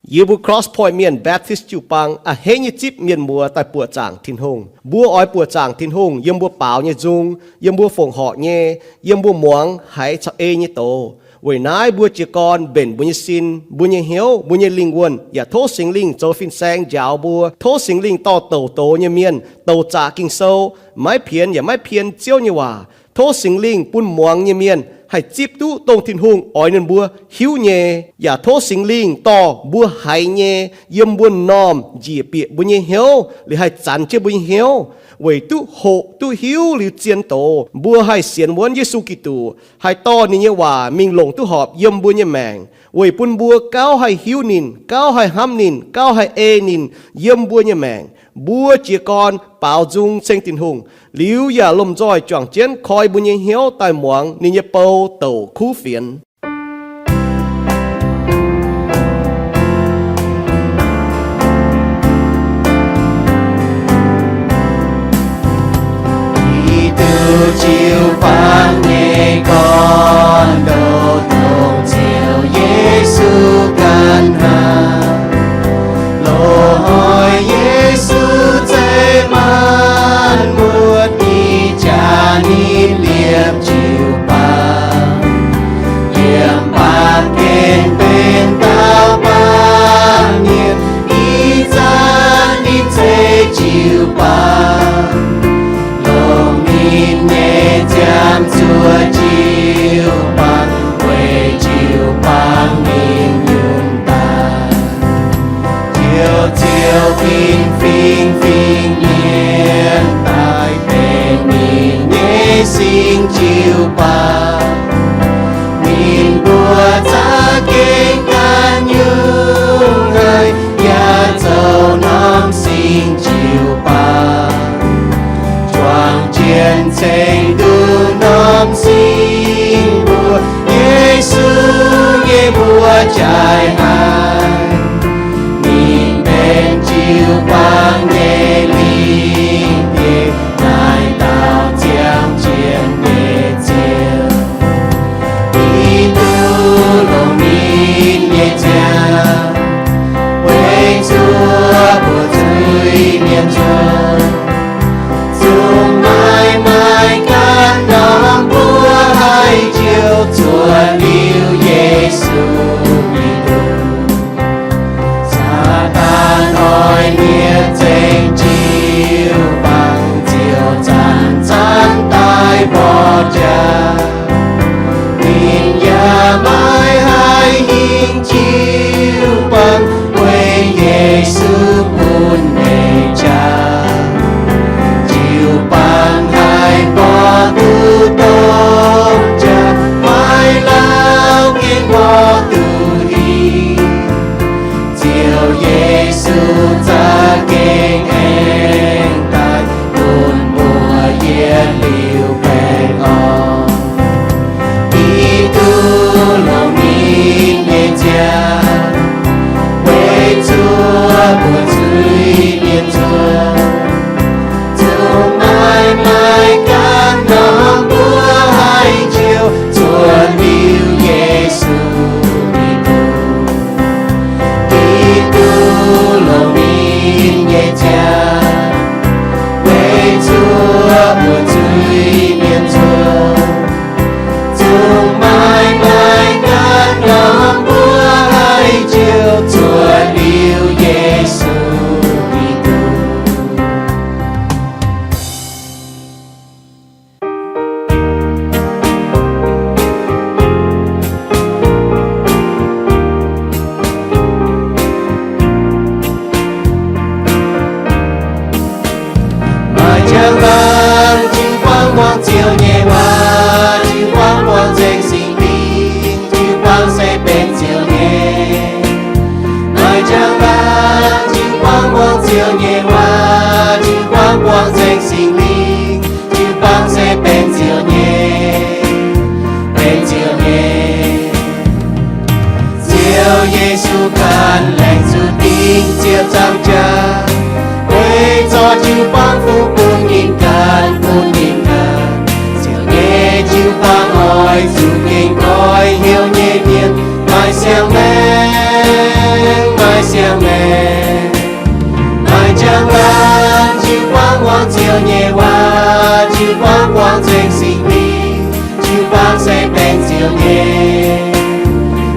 Yie mbuo Cross Point Mienh Baptist jiu-baang a'hneiv nyei zipv mienh muoz daaih buoqc zaangc Tin-Hungh. Mbuo oix buoqc zaangc Tin-Hungh yiem mbuo baaux nyei nzung, yiem mbuo fongc horc nyei, yiem mbuo muangx haiz caux ei nyei doz. Weic naaiv mbuo jiez gorn mbenc mbuo nyei sin, mbuo nyei hnyouv, mbuo nyei lingh wuonh, yaac tov Singx Lingh zoux fin-saeng njaaux mbuo. Tov Singx Lingh dorh douc doz nyei mienh, douc zaqc Ging-Sou, maiv pienx yaac maiv pien Ziouv nyei waac. Tov Singx Lingh bun muangx nyei mienh haih zipv duqv dongh Tin-Hungh oix ninh mbuo hiuv nyei. Yaac tov Singx Lingh dorh mbuo haiz nyei yiem mbuo m'normh njiec bieqc mbuo nyei hnyouv, liuz haih zanx jienv mbuo nyei hnyouv, weic duqv hoqc duqv hiuv liuz zien doz, mbuo haih sienx wuonv Yesu Giduc, haih dorh ninh nyei waac mingh longc duqv horpc yiem mbuo nyei maengc, weic bun mbuo gauh haih hiuv ninh, gauh haih hnamv ninh, gauh haih ei ninh yiem mbuo nyei maengc. Mbuo jiez gorn baaux nzung ceng Tin-Hungh, liuz yaac lomh nzoih juangc jienv koi mbuo nyei hnyouv daaih muangx ninh nyei bou douc kuv fienx. Giduc jiu-baang nyei gorn-ndoqv dongh Ziouv Yesu ganh hnangv. Loz-hnoi Yesu zeiz maanc muotc nyei jaax, ninh liemh jiu-baang, liemh baamh gen benx dauh baamh mienh. Ih zanc ninh ceix jiu-baang, longc ninh nyei nziaamv zuoqc jiu-baang, weic jiu-baang ninh nyunc daaih. Ziouv, Ziouv fingx fingx mienh daaih benx ninh nyei singx jiu-baang. Ninh mbuo za'gengh ganh nyungc haic, yaac zoux norm singx jiu-baang, juangc jienv ceng nduqc norm singx mbuo, Yesu nyei mbuox jaaix haic. Ninh benx jiu-baang nyei lingh ndiev, naaiv dauh ziangh jienv nyei Ziouv. Giduc longc ninh nyei nziaamv weic zuoqc mbuo zuiz-mienh nzuonx, zungv maaih maaih ganh norm mbuo haih njoux zuoqc liuz Yesu Giduc. Saadaan oix mietc zengc jiu-baang, Ziouv zanc-zanc daaih mborqv jaax. Ninh yaac maiv haih hingh jiu-baang, weic Yesu bun meih jaax. Jiu-baang haih mborqv duqv dongh jaax, maiv lauh gengh mborqv duqv hingh. Ziouv Yesu za'gengh aengx daaih bun mbuo yietc liuz baengh orn. Giduc longc ninh nyei nziaamv weic zuoqc mbuo zuiz-mienh nzuonx, zungv maaih maaih ganh norm mbuo haih njoux zuoqc liuz Yesu Giduc. Giduc longc ninh nyei nziaamv weic zuoqc mbuo zuiz-mienh nzuonx, zungv maaih maaih ganh norm mbuo haih njoux zuoqc liuz Yesu Giduc. Maaih jangx laangz jiu-baang muangx Ziouv nyei waac, jiu-baang muangx nzengc Singx Lingh, jiu-baang se benx Ziouv nyei. Maaih jangx laangz jiu-baang muangx Ziouv nyei waac, jiu-baang muangx nzengc Singx Lingh, jiu-baang se benx Ziouv nyei, benx Ziouv nyei. Ziouv Yesu ganh laengz zuqc dingc ziepc nzaangc jaax, weic zorc jiu-baang fuqv bun ninh ganh, bun ninh ganh. Ziouv nyei jiu-baang oix zuqc gengh goiv hnyouv nyei mienh, maaih siang-maengc, maaih Ziouv nyei.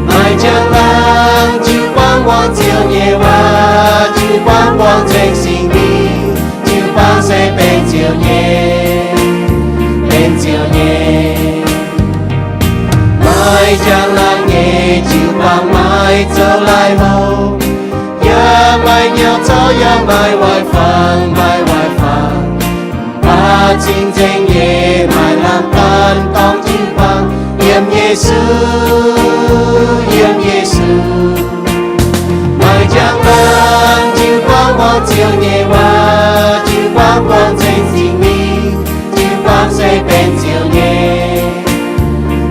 Maaih njang-laangc jiu-baang muangx Ziouv nyei waac, jiu-baang buangh nzengc singx lingh, jiu-baang se benx Ziouv nyei, benx Ziouv nyei. Maaih njang-laangc nyei jiu-baang maiv zoux laih houc, yaac maaih nyauv zorqv, yaac maaih waaic fangx, maaih waaic fangx. Mv baac cing-nzengc nyei maaih lamh daan dorngx jiu-baang yiem Yesu, yiem Yesu. Maaih njang-laangc jiu-baang muangx Ziouv nyei waac, jiu-baang buangh nzengc singx lingh, jiu-baang se benx Ziouv nyei.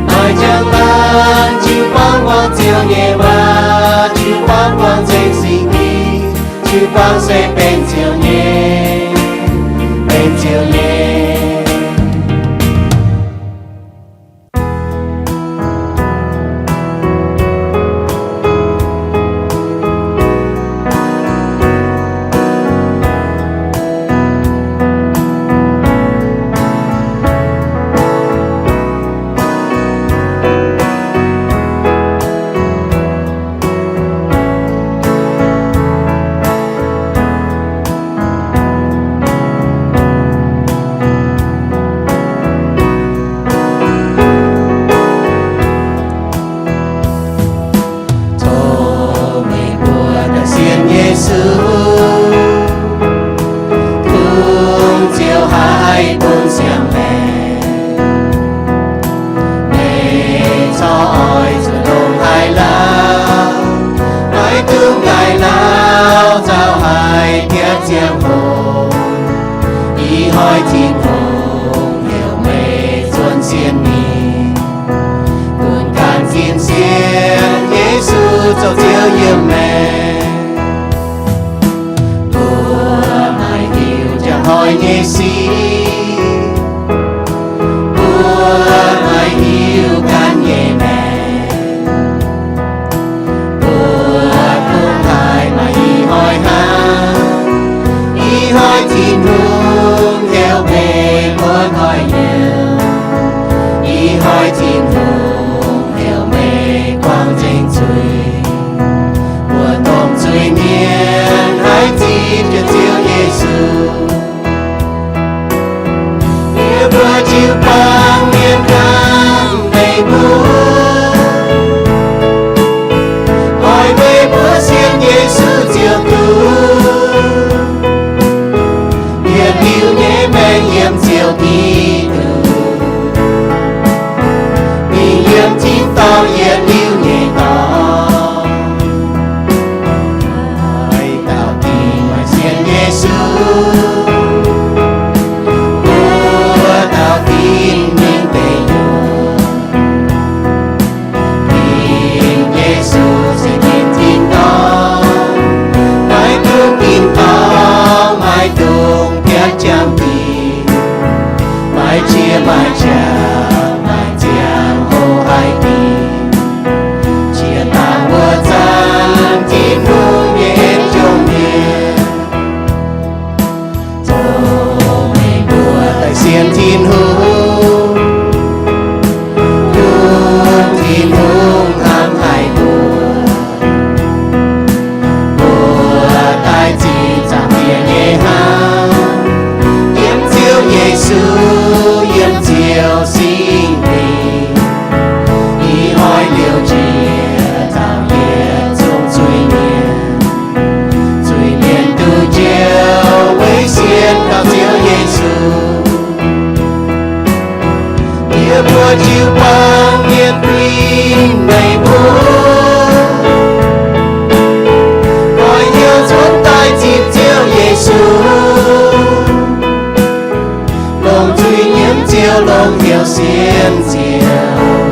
Maaih njang-laangc jiu-baang muangx Ziouv nyei waac, jiu-baang buangh nzengc singx lingh, jiu-baang se benx Ziouv nyei, benx Ziouv nyei. Tov meih mbuo daaih sienx Yesu, kungx Ziouv haih bun siang-maengc. Meih corc oix zuqc longc haaix lauh, maiv dungx nqaih lauh, nzauh haic diev ziangh hoc. Ih hnoi Tin-Hungh heuc meih zuonx sienx ninh, gunv ganh sin sienx Yesu zoux Ziouv yiem maengc. Mbuo maaih diuh njang hnoi nyei sic, mbuo maaih diuh ganh nyei maengc. Mbuo dongh haaix maaih ih hnoi hnangv. Ih hnoi Tin-Hungh heuc meih mbuo hnoi-nyienh. Ih hnoi Tin-Hungh heuc meih buangh nzengc zuiz. Mbuo domh zuiz-mienh haih zipv jienv Ziouv Yesu. Yie mbuo jiu-baang mienh hnamv meih mbuo, oix meih mbuo sienx Yesu Ziouv Tin-Hungh. Yietc liuz nyei maengc yiem Ziouv Giduc, mingh yiem tin-dorngh yietc liuz nyei dorngx. Maaih dauh dingc maaih sienx Yesu, mbuo dauh dingc mingh deic-nyuoqc. Dingc Yesu se dingc tin-dorngh, maiv dungx tin-dorngh, maiv dungx bietv jangx dingc. Maaih qiex maaih qangx, maaih ziangh hoc haih dingc. Jiex daaih mbuo zanc Tin-Hungh nyei en jomc mienh. Tov meih mbuo daaih sienx Tin-Hungh, bun Tin-Hungh hnamv haic mbuo. Mbuo daaih zinh zaangc Diex nyei hnamv, yiem Ziouv Yesu, yiem Ziouv Singx Lingh. Ih hnoi liouc jiex taux yietc zungv zuiz-mienh, zuiz-mienh duqv njoux weic sienx kaux Ziouv Yesu. Yie mbuo jiu-baang mienh kuinx meih mbuo, oix hnyouv nzuonx daaih zipv Ziouv Yesu, longc zuiz-nyiemv Ziouv, longc hnyouv sienx Ziouv,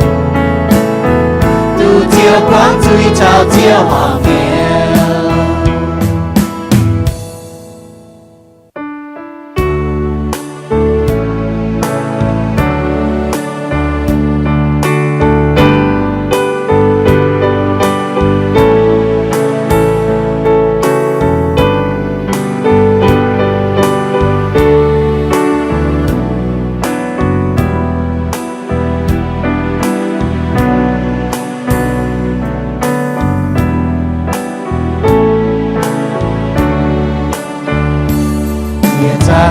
duqv Ziouv buangv zuiz caux Ziouv horpc Diex.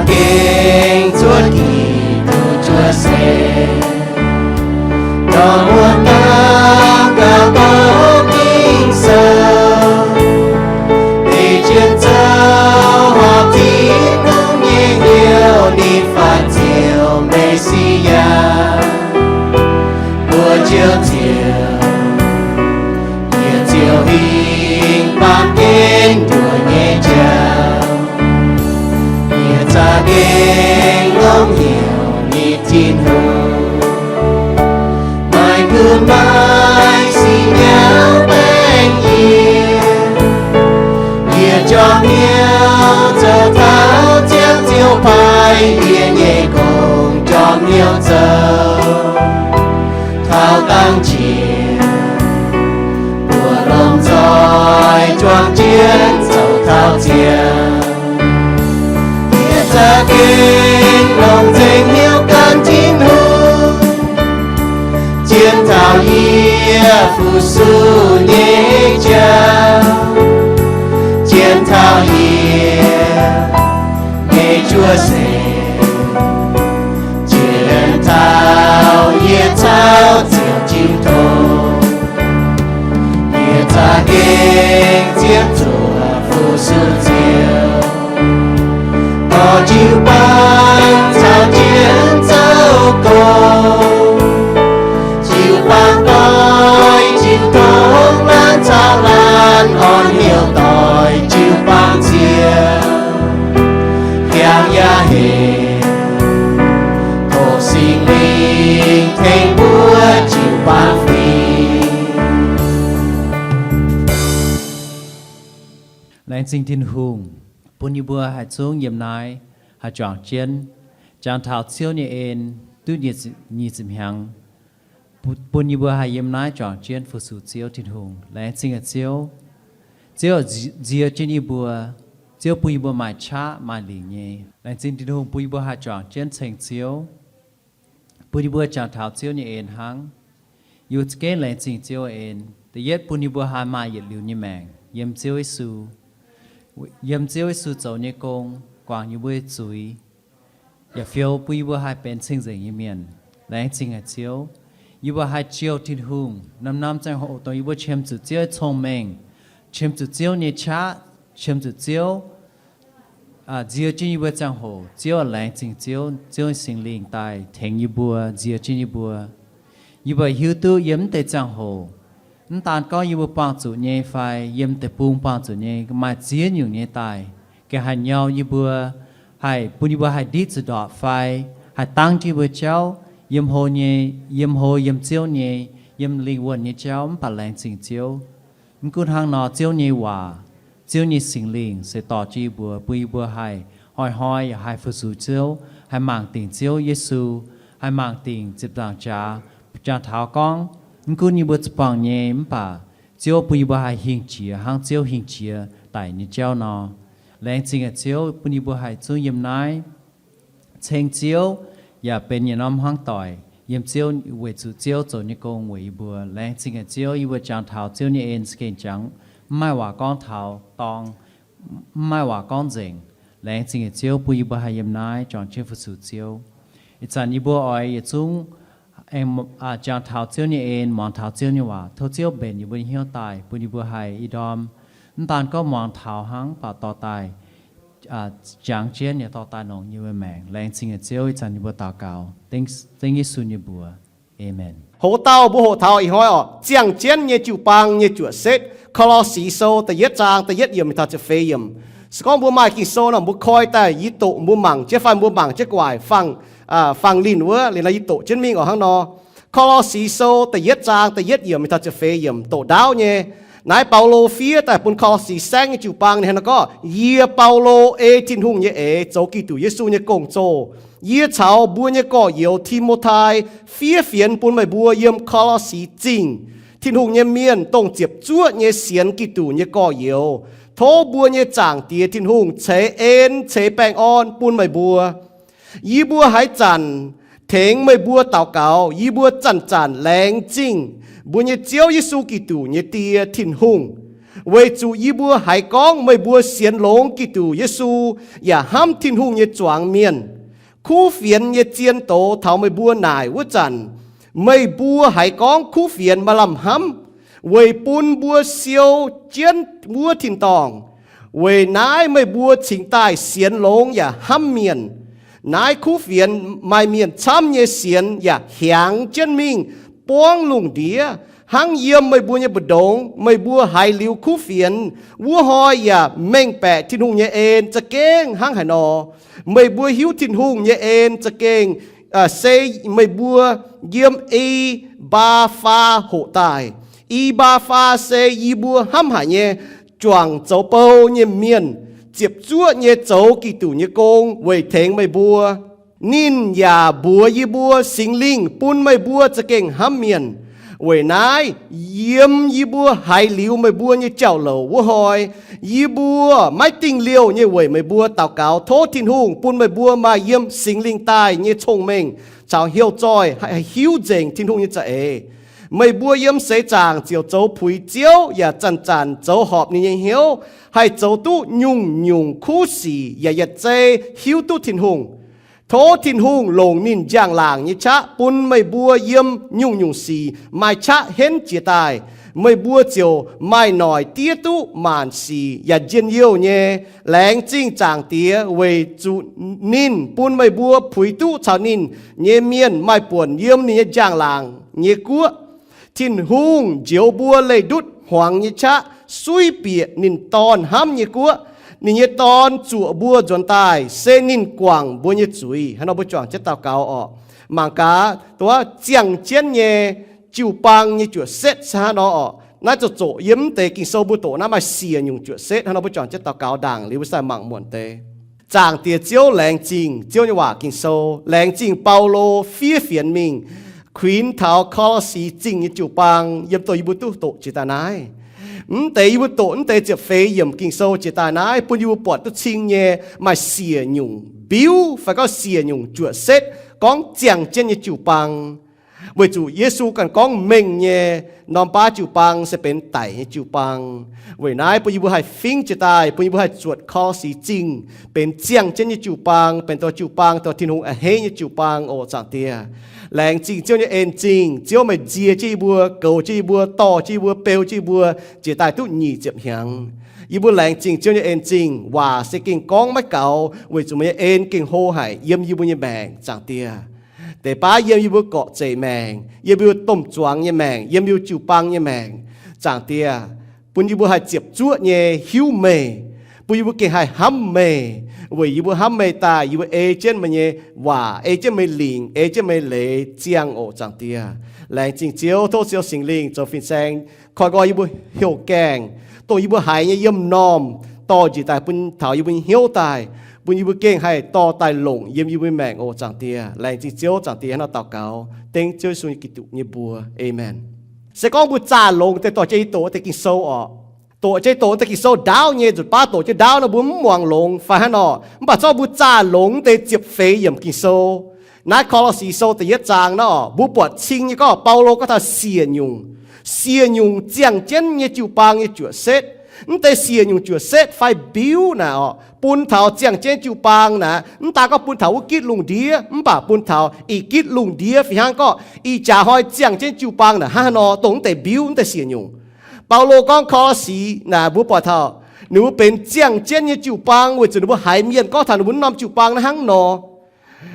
Gengh zuov Giduc juov seix, dorh muoz-doic gauh tov Ging-Sou, ei jienv zoux horpc Tin-Hungh nyei hnyouv, ninh faanh ziouc Mesi^yaa, mbuo ziouc ziouc, yie ziouc hingh baamh gen nduoc nyei jauv. Yie za'gengh longx hnyouv ninh Tin-Hungh, maaih kuv maaih sic nyauv baengh yie. Yie jorm hnyouv zoux taux ziangh Ziouv paaiv yie nyei gong, jorm hnyouv zoux taux dangh jiex, buoz-lomh nzoih juang jienv zoux taux ziangh. Yie za'gengh longc nzengc hnyouv gan Tin-Hungh, zien taux yie fu-sux nyei jauv, zien taux yie nyei juov seix, zien taux yie caux Ziouv jiu tong. Yie za'gengh zien zuoqc fu-sux Ziouv, dorh jiu-baang caux jienv zoux gong. Jiu-baang doix, jiu-tong laanh caux laanh orn hnyouv doix jiu-baang Ziouv, hiaangx yaac hec, tov Singx Lingh tengx mbuo jiu-baang fingx. Laengz zingh Tin-Hungh bun yie mbuo haih zungv yiem naaiv haih juangc jienv jangx taux Ziouv nyei en duqv nyic ziepc hnyangx, bun yie mbuo haih yiem naaiv juangc jienv fu-sux Ziouv Tin-Hungh. Laengz zingh haic Ziouv. Ziouv nzie-, nziex jienv yie mbuo. Ziouv bun yie mbuo maaih qaqv maaih lingc nyei. Laengz zingh Tin-Hungh bun yie mbuo haih juangc jienv ceng Ziouv, bun yie mbuo jangx taux Ziouv nyei en hnangv. Yie za'gengh laengz zingh Ziouv en. Da'yietv bun yie mbuo haih maaih yietc liuz nyei maengc yiem Ziouv Yesu, yiem Ziouv Yesu zoux nyei gong, guangc yie mbuo nyei zuiz, yaac fioux bun yie mbuo haih benx cing-nzengc nyei mienh. Laengz zingh haic Ziouv. Yie mbuo haih jouh Tin-Hungh norm-norm ziangh hoc dongh yie mbuo qiemx zuqc Ziouv nyei cong-mengh, qiemx zuqc Ziouv nyei qaqv, qiemx zuqc Ziouv nziex jienv yie mbuo ziangh hoc, Ziouv laengz zingh Ziouv, Ziouv nyei Singx Lingh daaih tengx yie mbuo, nziex jienv yie mbuo. Yie mbuo hiuv duqv yiem mv deix ziangh hoc, mv daan gorngv yie mbuo buangh zuqc nyei fai yiem deic-bung buangh zuqc nyei, maaih ziex nyungc nyei daaih gengh haih nyau yie mbuo, haih bun yie mbuo haih ndiqv zuqc ndorpc fai haih dangv jienv yie mbuo jauv, yiem hlo nyei, yiem hlo yiem Ziouv nyei, yiem lingh wuonh nyei jauv. Mv baac laengz zingh Ziouv, mv gunv hnangv nor, Ziouv nyei waac, Ziouv nyei Singx Lingh se dorh jienv yie mbuo, bun yie mbuo haih hnoi-hnoi yaac haih fu-sux Ziouv, haih mangc dingc Ziouv Yesu, haih mangc dingc ziepc nzaangc jaax, jangx taux gorngv, mv gunv yie mbuo za'buangh nyei, mv baac Ziouv bun yie mbuo haih hingh jiex hnangv Ziouv hingh jiex daic nyei jauv nor. Laengz zingh haic Ziouv bun yie mbuo haih zungv yiem naaiv ceng Ziouv, yaac benx yietc norm hmuangv doic yiem Ziouv weic zuqc Ziouv zoux nyei gong weic yie mbuo. Laengz zingh haic Ziouv, yie mbuo jangx taux Ziouv nyei en za'gengh jangx mv maaih waac gorngv taux dorng, mv maaih waac gorngv nzengc. Laengz zingh haic Ziouv bun yie mbuo haih yiem naaiv juangc jienv fu-sux Ziouv. Ih zanc yie mbuo oix yietc zungv aengx, aa, jangx taux Ziouv nyei en, muangx taux Ziouv nyei waac. Tov Ziouv mbenc yie mbuo nyei hnyouv daaih, bun yie mbuo haih ih ndorm mv daan gorngv muangx taux hnangv, mv baac dorh daaih, aa, jangx jienv yaac dorh daaih longc yie mbuo maengc. Laengz zingh haic Ziouv, ih zanc yie mbuo daux gaux dengv Yesu nyei mbuox. Aamen. Hoc dauh mbuo hoqc taux ih hnoi orqc, ziangh jienv nyei jiu-baang nyei juoqc setv, Ko^lo^si Sou da'yietv zaang da'yietv yiemc mingh taux ziepc feix yiemc. Se gorngv mbuo maaih Ging-Sou nor, mbuo koi daaih yie doqc mbuo mangc jienv fai mbuo mangc jienv gu'nguaaic fangx, aa, fangx linh wuov, liuz nor yie doqc jienv mingh oc hnangv nor. Ko^lo^si Sou da'yietv zaang da'yietv yiemc mingh taux ziepc feix yiemc doqc ndaauv nyei. Naaiv Baulo fiev daaih bun Ko^lo^si Saengv nyei jiu-baang ninh hnangv naaiv gorngv, Yie, Baulo, ei Tin-Hungh nyei eix zoux Giduc Yesu nyei gong-zoh. Yie caux mbuo nyei gorx-youz, Ti^mo^tai, fiev fienx bun meih mbuo yiem Ko^lo^si Zingh, Tin-Hungh nyei mienh, dongh ziepc zuoqv nyei sienx Giduc nyei gorx-youz. Tov mbuo nyei Zaangc Diex Tin-Hungh ceix en ceix baengh orn bun meih mbuo. Yie mbuo haaix zanc tengx meih mbuo daux gaux, yie mbuo zanc-zanc laengz zingh mbuo nyei Ziouv Yesu Giduc nyei Die, Tin-Hungh. Weic zuqc yie mbuo haiz gorngv meih mbuo sienx longx Giduc Yesu yaac hnamv Tin-Hungh nyei zuangx mienh. Kuv fienx nyei zien doz taux meih mbuo naaic wuov zanc, meih mbuo haiz gorngv kuv fienx maaih lamh hnamv, weic bun mbuo siou jienv wuov tin-dorngh. Weic naaiv meih mbuo cingx daaih sienx longx yaac hnamv mienh. Naaiv kuv fienx maaih mienh camv nyei sienx yaac hiaangx jienv mingh buangv lungh ndiev, hnangv yiem meih mbuo nyei mbu'ndongx meih mbuo haiz liuz kuv fienx wuov hnoi yaac mengh baeqc Tin-Hungh nyei en za'gengh hnangv haaix nor. Meih mbuo hiuv Tin-Hungh nyei en za'gengh se meih mbuo yiem I^mbaa^faa hoqc daaih. I^mbaa^faa se yie mbuo hnamv haic nyei juangc zoux bou nyei mienh, ziepc zuoqv nyei zoux Giduc nyei gong weic tengx meih mbuo. Ninh yaac mbuox yie mbuo Singx Lingh bun meih mbuo za'gengh hnamv mienh. Weic naaiv, yiem yie mbuo haiz liuz meih mbuo nyei jauv-louc wuov hnoi, yie mbuo maiv dingh liouh nyei weic meih mbuo daux gaux tov Tin-Hungh bun meih mbuo maaih yiem Singx Lingh daaih nyei cong-mengh caux hnyouv zoih, haih hiuv nzengc Tin-Hungh nyei za'eix. Meih mbuo yiem seix zaangc ziouc zoux puix Ziouv yaac zanc-zanc zoux horpc ninh nyei hnyouv, haih zoux duqv nyungc-nyungc kuv sic yaac yietc zei hiuv duqv Tin-Hungh. Tov Tin-Hungh longc ninh njang-laangc nyei qaqv bun meih mbuo yiem nyungc-nyungc sic maaih qaqv henv jiez daaih. Meih mbuo ziouc maaih noic diev duqv maanc sic yaac njien-youh nyei. Laengz zingh Zaangc Diex weic zuqc ninh bun meih mbuo puix duqv caux ninh nyei mienh maaih buonc yiem ninh nyei njang-laangc nyei guoqv. Tin-Hungh njoux mbuo leih ndutv hmuangx nyei qaqv suiv bieqc ninh Dorn hnamv nyei guoqv. Ninh nyei Dorn zuoqc mbuo nzuonx daaih se ninh guangc mbuo nyei zuiz. Hnangv nor mbuo juangc jienv daux gaux orqc. Mangc gaax, duqv ziangh jienv nyei jiu-baang nyei juoqc setv se hnangv nor orqc. Naaiv zoqc zoqc yiem mv deix Ging-Sou mbuo doqc naaiv maaih siec nyungc juoqc setv. Hnangv nor mbuo juangc jienv daux gaux ndaangc liuz mbuo sai mangc muonc deix. Zaangc Diex Ziouv, laengz zingh Ziouv nyei waac Ging-Sou, laengz zingh Baulo fiev fienx mingh kuinx taux Ko^lo^si Zingh nyei jiu-baang yiem dongh yie mbuo duqv doqc jiex daaih naaiv. Mv deix yie mbuo doqc mv deix ziepc feix yiemc Ging-Sou jiex daaih naaiv bun yie mbuo buatc duqv cing nyei maaih siec nyungc mbiuv fai gorngv siec nyungc juoqc setv gorngv ziangh jienv nyei jiu-baang. Weic zuqc Yesu ganh gorngv mengh nyei norm baav jiu-baang se benx daic nyei jiu-baang. Weic naaiv bun yie mbuo haih fingx jiex daaih, bun yie mbuo haih zuotc Ko^lo^si Zingh benx ziangh jienv nyei jiu-baang, benx dongh jiu-baang dongh Tin-Hungh a'hneiv nyei jiu-baang oc. Zaangc Diex, laengz zingh Ziouv nyei en zingh. Ziouv, meih nzie jienv yie mbuo, goux jienv yie mbuo, dorh jienv yie mbuo, beu jienv yie mbuo jiex daaih duqv nyic ziepc hnyangx. Yie mbuo laengz zingh Ziouv nyei en zingh. Waac se gengh gorngv maiv gaux weic zuqc meih nyei en gengh hlo haic yiem yie mbuo nyei maengc. Zaangc Diex, deix baav yiem yie mbuo gorqv-zeic maengc, yiem yie mbuo domh zuangx nyei maengc, yiem yie mbuo jiu-baang nyei maengc. Zaangc Diex, bun yie mbuo haih ziepc zuoqv nyei hiuv meih, bun yie mbuo gengh haih hnamv meih, weic yie mbuo hnamv meih daaih yie mbuo ei jienv meih nyei waac, ei jienv meih lingc, ei jienv meih leiz ziangh oc. Zaangc Diex, laengz zingh Ziouv, tov Ziouv Singx Lingh zoux fin-saeng koiv nqoi yie mbuo heuc gaengh, dongh yie mbuo haiz nyei yiem m'normh dorh njiec daaih bun taux yie mbuo nyei hnyouv daaih, bun yie mbuo gengh haih dorh daaih longc yiem yie mbuo nyei maengc oc. Zaangc Diex, laengz zingh Ziouv. Zaangc Diex, hnangv nor daux gaux dengv Ziouv Yesu nyei Giduc nyei mbuox. Aamen. Se gorngv mbuo zaah longx deix dorh jienv yie doqc deix Ging-Sou orqc, doqc jienv doqc deix Ging-Sou ndaauv nyei nzunc baav doqc jienv ndaauv nor mbuo mv muangx longx fai hnangv nor. Mv baac zorqv mbuo zaah longx deix ziepc feix yiemc Ging-Sou, naaiv Ko^lo^si Sou da'yietv zaang nor, mbuo buatc cing nyei gorngv Baulo gorngv taux siec nyungc, siec nyungc ziangh jienv nyei jiu-baang nyei juoqc setv. Mv deix siec nyungc juoqc setv fai mbiuv naaic orqc, bun taux ziangh jienv jiu-baang naaic, mv daaih gorngv bun taux wuov gitv lungh ndiev, mv baac bun taux ih gitv lungh ndiev fih hnangv gorngv ih jaax hnoi ziangh jienv jiu-baang naaic hnangv haaix nor dongh mv deix mbiuv, mv deix siec nyungc. Baulo gorngv Ko^lo^si naaic mbuo buatc taux ninh mbuo benx ziangh jienv nyei jiu-baang weic zuqc ninh mbuo haiz mienh gorngv taux ninh mbuo norm jiu-baang naaiv hnangv nor.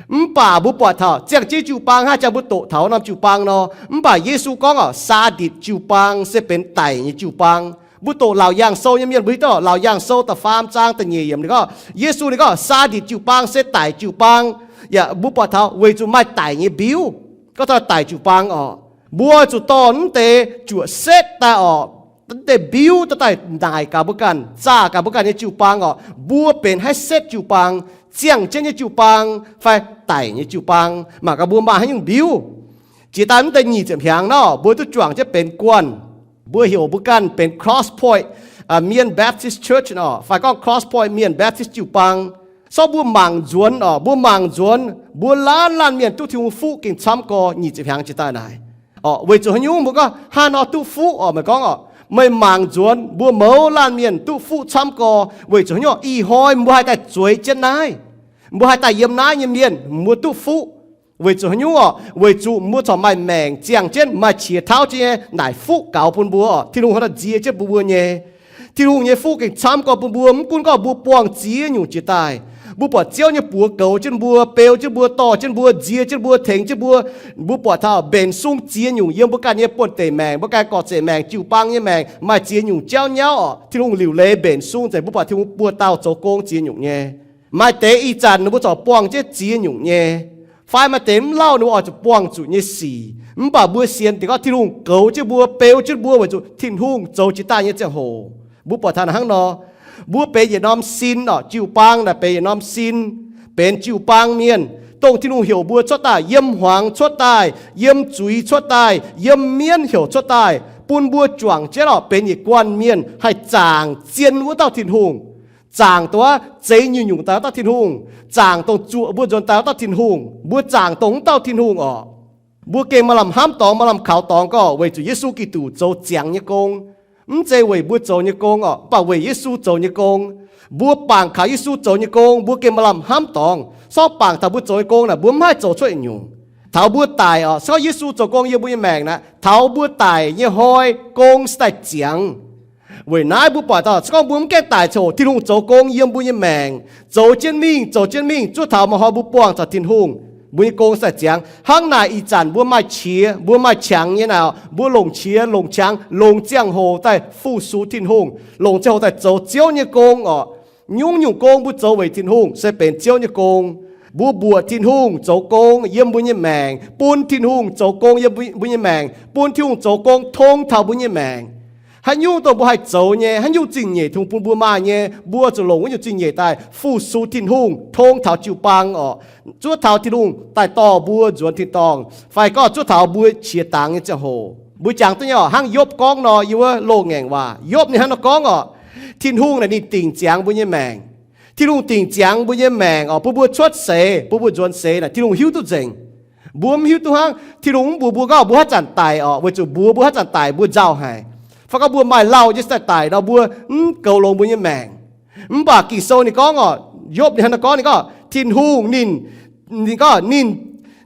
Mv baac mbuo buatc taux ziangh jienv jiu-baang hnangv jangx mbuo doqc taux norm jiu-baang nor. Mv baac Yesu gorngv orqc, Saaditc jiu-baang se benx daic nyei jiu-baang. Mbuo doqc Laauc Yaangh Sou nyei mienh mbuo hiuv duqv, Laauc Yaangh Sou da'faam zaang da'nyeic yiemc ninh gorngv, Yesu ninh gorngv Saaditc jiu-baang se daic jiu-baang. Yaac mbuo buatc taux weic zuqc maaih daic nyei mbiuv, gorngv taux daic jiu-baang orqc. Mbuo zuqc dorh mv deix juoqc setv daaih orqc, mv deix mbiuv daaih naaic gaax mbuo ganh, zaah gaax mbuo ganh nyei jiu-baang orqc, mbuo benx haaix setv jiu-baang, ziangh jienv nyei jiu-baang fai daic nyei jiu-baang, mangc gaax mbuo maaih haaix nyungc mbiuv. Jiex daaih mv deix nyic ziepc hnyangx nor, mbuo duqv juangc jienv benx guanh. Mbuo heuc mbuo ganh benx Cross Point Mien Baptist Church orqc, fai gorngv Cross Point Mien Baptist jiu-baang. Sortv mbuo mangc nzuonx orqc, mbuo mangc nzuonx mbuo laanh laanh mienh duqv Tin-Hungh fuqv gengh camv gorx nyic ziepc hnyangx jiex daaih naaic orqc. Weic zuqc haaix nyungc mbuo gorngv hnangv nor duqv fuqv orqc, meih gorngv orqc, Meih mangc nzuonx, mbuo mouz laanh mienh duqv fuqv camv gorx. Weic zuqc haaix nyungc? Ih hnoi mbuo haih daaih zueiz jienv naaiv, mbuo haih daaih yiem naaiv nyei mienh, mbuo duqv fuqv. Weic zuqc haaix nyungc orqc? Weic zuqc mbuo corc maaih maengc ziangh jienv, maaih qiex tauv jienv nyei naaic fuqv gaux bun mbuo orqc. Tin-Hungh hnangv naaiv nzie jienv bun mbuo nyei. Tin-Hungh nyei fuqv gengh camv gorx bun mbuo. Mv gunv gorngv mbuo buangh ziex nyungc jiex daaih, mbuo buatc Ziouv nyei buoz goux jienv mbuo, beu jienv mbuo, dorh jienv mbuo, nzie jienv mbuo, tengx jienv mbuo. Mbuo buatc taux mbenc sung ziex nyungc yiem mbuo ganh nyei buonv-deic maengc, mbuo ganh gorqv-zeic maengc, jiu baang nyei maengc, maaih ziex nyungc jauv nyauv orqc. Tin-Hungh liuc leiz mbenc sung nzengc. Mbuo buatc Tin-Hungh buoz dauh zoux gong ziex nyungc nyei. Maaih deix ih zanc ninh mbuo corc buangh jienv ziex nyungc nyei, fai maaih deix mv lauh ninh mbuo oix zuqc buangh zuqc nyei sic. Mv baac mbuo sienx dingc gorngv Tin-Hungh goux jienv mbuo, beu jienv mbuo weic zuqc Tin-Hungh zoux jiex daaih nyei ziangh hoc. Mbuo buatc taux hnangv nor, mbuo benx yietc norm sin orqc, jiu-baang naaic benx yietc norm sin, benx jiu-baang mienh, dongh Tin-Hungh heuc mbuo cuotv daaih, yiem hmuangx cuotv daaih, yiem zuiz cuotv daaih, yiem mienv heuc cuotv daaih, bun mbuo juangc jienv orqc, benx yietc guanh mienh haih zaangc zien wuov dauh Tin-Hungh, zaangc dongh zeix nyungc-nyungc daaih wuov dauh Tin-Hungh, zaangc dongh zuoqc mbuo nzuonx daaih wuov dauh Tin-Hungh. Mbuo zaangc dongh wuov dauh Tin-Hungh orqc. Mbuo gengh maaih lamh hnamv dorngx, maaih lamh kaux dorngx gorngv weic zuqc Yesu Giduc zoux ziangx nyei gong. Mv zeiz weic mbuo zoux nyei gong orqc, mv baac weic Yesu zoux nyei gong. Mbuo bangc kaux Yesu zoux nyei gong, mbuo gengh maaih lamh hnamv dorngx. Sortv bangc taux mbuo zoux nyei gong naaic, mbuo mv haih zoux cuotv nyungc. Taux mbuo daic orqc, se gorngv Yesu zoux gong yiem mbuo nyei maengc naaic, taux mbuo daic nyei hnoi gong se daaih ziangx. Weic naaiv mbuo buatc taux se gorngv mbuo mv gaengh daic ziangh hoc, Tin-Hungh zoux gong yiem mbuo nyei maengc, zoux jienv mingh, zoux jienv mingh, zuov taux maaih hnoi mbuo buangh taux Tin-Hungh, mbuo nyei gong se daaih ziangx. Hnangv naaic ih zanc mbuo maaih qiex, mbuo maaih qangx nyei naaic, mbuo longc qiex, longc qangx, longc ziangh hoc daaih fu-sux Tin-Hungh, longc ziangh hoc daaih zoux Ziouv nyei gong orqc. Nyungc-nyungc gong mbuo zoux weic Tin-Hungh se benx Ziouv nyei gong. Mbuo mbuoqc Tin-Hungh zoux gong yiem mbuo nyei maengc, bun Tin-Hungh zoux gong yiem mbuo nyei maengc, bun Tin-Hungh zoux gong tong taux mbuo nyei maengc. Haaix nyungc dongh mbuo haih zoux nyei, haaix nyungc zingh nyeic Tin-Hungh bun mbuo maaih nyei, mbuo zuqc longc wuov nyungc zingh nyeic daaih fu-sux Tin-Hungh, tong taux jiu-baang orqc. Zuov taux Tin-Hungh daaih dorh mbuo nzuonx tin-dorngh, fai gorngv zuov taux mbuo qiex dangx nyei ziangh hoc. Mbuo jangx duqv nyei orqc, hnangv Yopv gorngv nor, yiem wuov loz-ngaengc waac Yopv ninh hnangv nor gorngv orqc, Tin-Hungh naaic ninh dingc ziangx mbuo nyei maengc. Tin-Hungh dingc ziangx mbuo nyei maengc orqc, bun mbuo cuotv seix, bun mbuo nzuonx seix naaic Tin-Hungh hiuv duqv nzengc. Mbuo mv hiuv duqv hnangv. Tin-Hungh mv mbuox mbuo gorngv mbuo haaix zanc daic orqc, weic zuqc mbuox mbuo haaix zanc daic mbuo nzauh haic, fai gorngv mbuo maaih lauh nyei se daaih daic nor, mbuo mv goux longx mbuo nyei maengc. Mv baac Ging-Sou ninh gorngv orqc, Yopv ninh hnangv nor gorngv, ninh gorngv Tin-Hungh ninh, ninh gorngv ninh,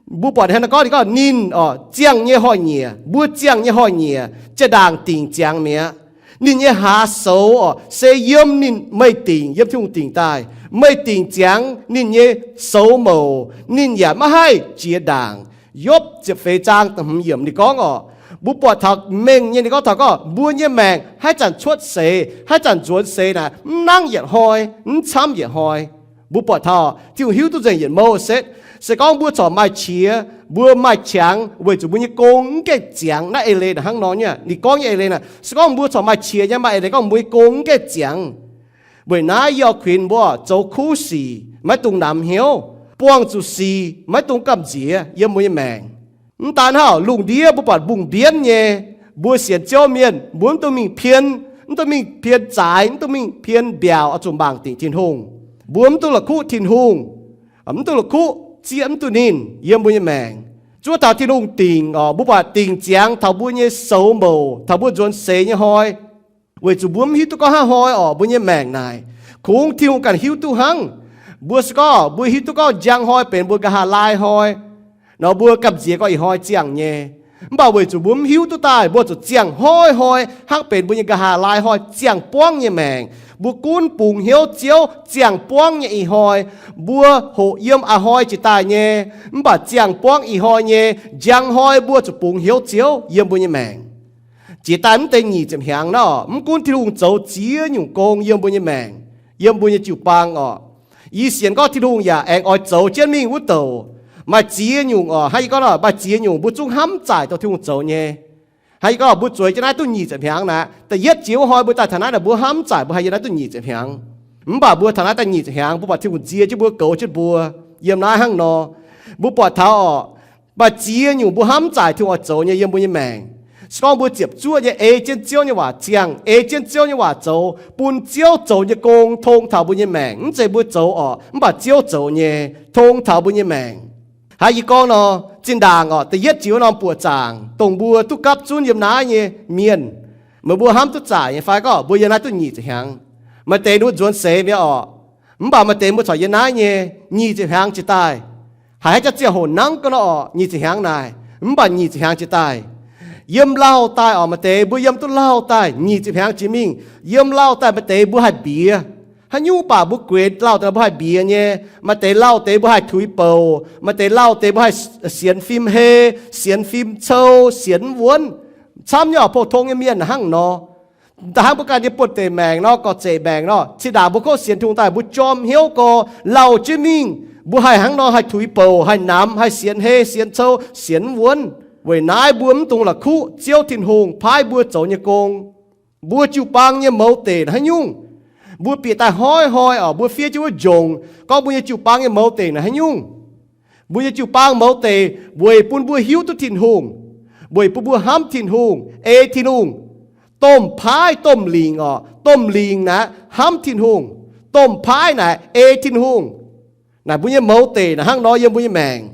mbuo buatc ninh hnangv nor gorngv, ninh gorngv ninh orqc, ziangh nyei hnoi-nyieqc, mbuo ziangh nyei hnoi-nyieqc, jaa-ndaangc dingc ziangx mi'aqv. Ninh nyei hlaax soux orqc, se yiem ninh, meih dingc, yiem Tin-Hungh dingc daaih. Meih dingc ziangx ninh nyei soux mouc, ninh yaac maiv haih jiex ndaangc. Yopv ziepc feix zaang da'hmz yiemc ninh gorngv orqc, mbuo buatc taux mengh nyei ninh gorngv taux gorngv mbuo nyei maengc haaix zanc cuotv seix, haaix zanc nzuonx seix naaic, mv nangv yietc hnoi, mv camv yietc hnoi. Mbuo buatc taux Tin-Hungh hiuv duqv nzengc yietc mouh setv. Se gorngv mbuo corc maaih qiex, mbuo maaih qangx weic zuqc mbuo nyei gong mv gaengh ziangx. Naaiv eix leiz naaic hnangv nor nyei, ninh gorngv nyei eix leiz naaic, se gorngv mbuo corc maaih qiex nyei, maaih eix leiz gorngv mbuo nyei gong mv gaengh ziangx. Weic naaiv yie oix kuinx mbuo zoux kuv sic maiv dungx namx hnyouv, buangh zuqc sic maiv dungx gamh nziex yiem mbuo nyei maengc. Mv daan hnangv, lungh ndiev mbuo buatc mbungh mbienv nyei, mbuo sienx Ziouv mienh mbuo mv dungx mingh pien, mv dungx mingh pien zaaix, mv dungx mingh pien mbiaauc oix zuqc mangc dingc Tin-Hungh. Mbuo mv dungx la'kuqv Tin-Hungh, mv dungx la'kuqv zieqv mv duqv ninh yiem mbuo nyei maengc. Zuov taux Tin-Hungh dingc orqc, mbuo buatc dingc ziangx taux mbuo nyei soux mouc, taux mbuo nzuonx seix nyei hnoi. Weic zuqc mbuo mv hiuv duqv gorngv haaix hnoi orqc mbuo nyei maengc naaic. Kungx Tin-Hungh ganh hiuv duqv hnangv. Mbuo se gorngv mbuo hiuv duqv gorngv njang hnoi benx mbuo nqa'haav laai hnoi nor, mbuo gamh nziex gorngv ih hnoi ziangh nyei. Mv baac weic zuqc mbuo mv hiuv duqv daaih, mbuo zuqc ziangh hnoi-hnoi hnangv benx mbuo nyei nqa'haav laai hnoi ziangh buangv nyei maengc. Mbuo gunv bungx hnyouv Ziouv ziangh buangv nyei ih hnoi. Mbuo hoqc yiem a'hnoi jiex daaih nyei, mv baac ziangh buangv ih hnoi nyei njang hnoi mbuo zuqc bungx hnyouv Ziouv yiem mbuo nyei maengc. Jiex daaih mv deix nyic ziepc hnyangx naaiv orqc, mv gunv Tin-Hungh zoux ziex nyungc gong yiem mbuo nyei maengc, yiem mbuo nyei jiu-baang orqc, yie sienx gorngv Tin-Hungh yaac aengx oix zoux jienv mingh wuov douc. Maaih ziex nyungc orqc, hnangv yie gorngv nor, maaih ziex nyungc mbuo zungv hnamv zaaic dongh Tin-Hungh zoux nyei. Hnangv yie gorngv mbuo zueiz jienv naaiv duqv nyic ziepc hnyangx naaic, da'yietv jiex wuov hnoi mbuo daaih taux naaiv naaic, mbuo hnamv zaaic mbuo haih yiem naaiv duqv nyic ziepc hnyangx. Mv baac mbuo taux naaiv daaih nyic ziepc hnyangx, mbuo buatc Tin-Hungh nzie jienv mbuo, goux jienv mbuo. Yiem naaiv hnangv nor, mbuo buatc taux orqc, maaih ziex nyungc mbuo hnamv zaaic Tin-Hungh oix zoux nyei yiem mbuo nyei maengc. Se gorngv mbuo ziepc zuoqv nyei ei jienv Ziouv nyei waac ziangh, ei jienv Ziouv nyei waac zoux, bun Ziouv zoux nyei gong tong taux mbuo nyei maengc, mv zeiz mbuo zoux orqc, mv baac Ziouv zoux nyei tong taux mbuo nyei maengc. Hnangv yie gorngv nor, zinh ndaangc orqc, da'yietv jiex wuov norm buoqc zaangc dongh mbuo duqv gapv zunv yiem naaiv nyei mienh, Meih mbuo hnamv duqv zaaic nyei fai gorngv mbuo yiem naaiv duqv nyic ziepc hnyangx? Maaih deix ninh mbuo nzuonx seix mi'aqv orqc. Mv baac maaih deix mbuo corc yiem naaiv nyei nyic ziepc hnyangx jiex daaih. Haiz haaix jaax ziangh hoc nangv gau nor orqc, nyic ziepc hnyangx naaic, mv baac nyic ziepc hnyangx jiex daaih. Yiem lauh daaih orqc, maaih deix mbuo yiem duqv lauh daaih nyic ziepc hnyangx jiex mingh. Yiem lauh daaih maaih deix mbuo haih mbiex. Haaix nyungc baac mbuo gueix lauh daaih mbuo haih mbiex nyei. Maaih deix lauh deix mbuo haih tuix bouc. Maaih deix lauh deix mbuo haih sienx fim hei, sienx fim cou, sienx wuonv. Camv nyei orqc, pou-tong nyei mienh hnangv nor. Da'hnangv mbuo ganh nyei buonv-deic maengc nor, gorx-zeic maengc nor, cin-ndaangc mbuo kov sienx Tin-Hungh daaih mbuo jorm hnyouv gorx, lauh jienv mingh, mbuo haih hnangv nor haih tuix bouc, haih namx, haih sienx hei, sienx cou, sienx wuonv. Weic naaiv mbuo mv dungx la'kuqv Ziouv Tin-Hungh paaiv mbuo zoux nyei gong. Mbuo jiu-baang nyei mouz deic haaix nyungc? Mbuo bieqc daaih hnoi-hnoi orqc, mbuo fiev jienv wuov njongc gorngv mbuo nyei jiu-baang nyei mouz deic naaic haaix nyungc? Mbuo nyei jiu-baang mouz deic weic bun mbuo hiuv duqv Tin-Hungh, weic bun mbuo hnamv Tin-Hungh, ei Tin-Hungh. Domh paaiv domh lingc orqc, domh lingc naaic hnamv Tin-Hungh, domh paaiv naaic ei Tin-Hungh. Naaic mbuo nyei mouz deic naaic hnangv nor yiem mbuo nyei maengc.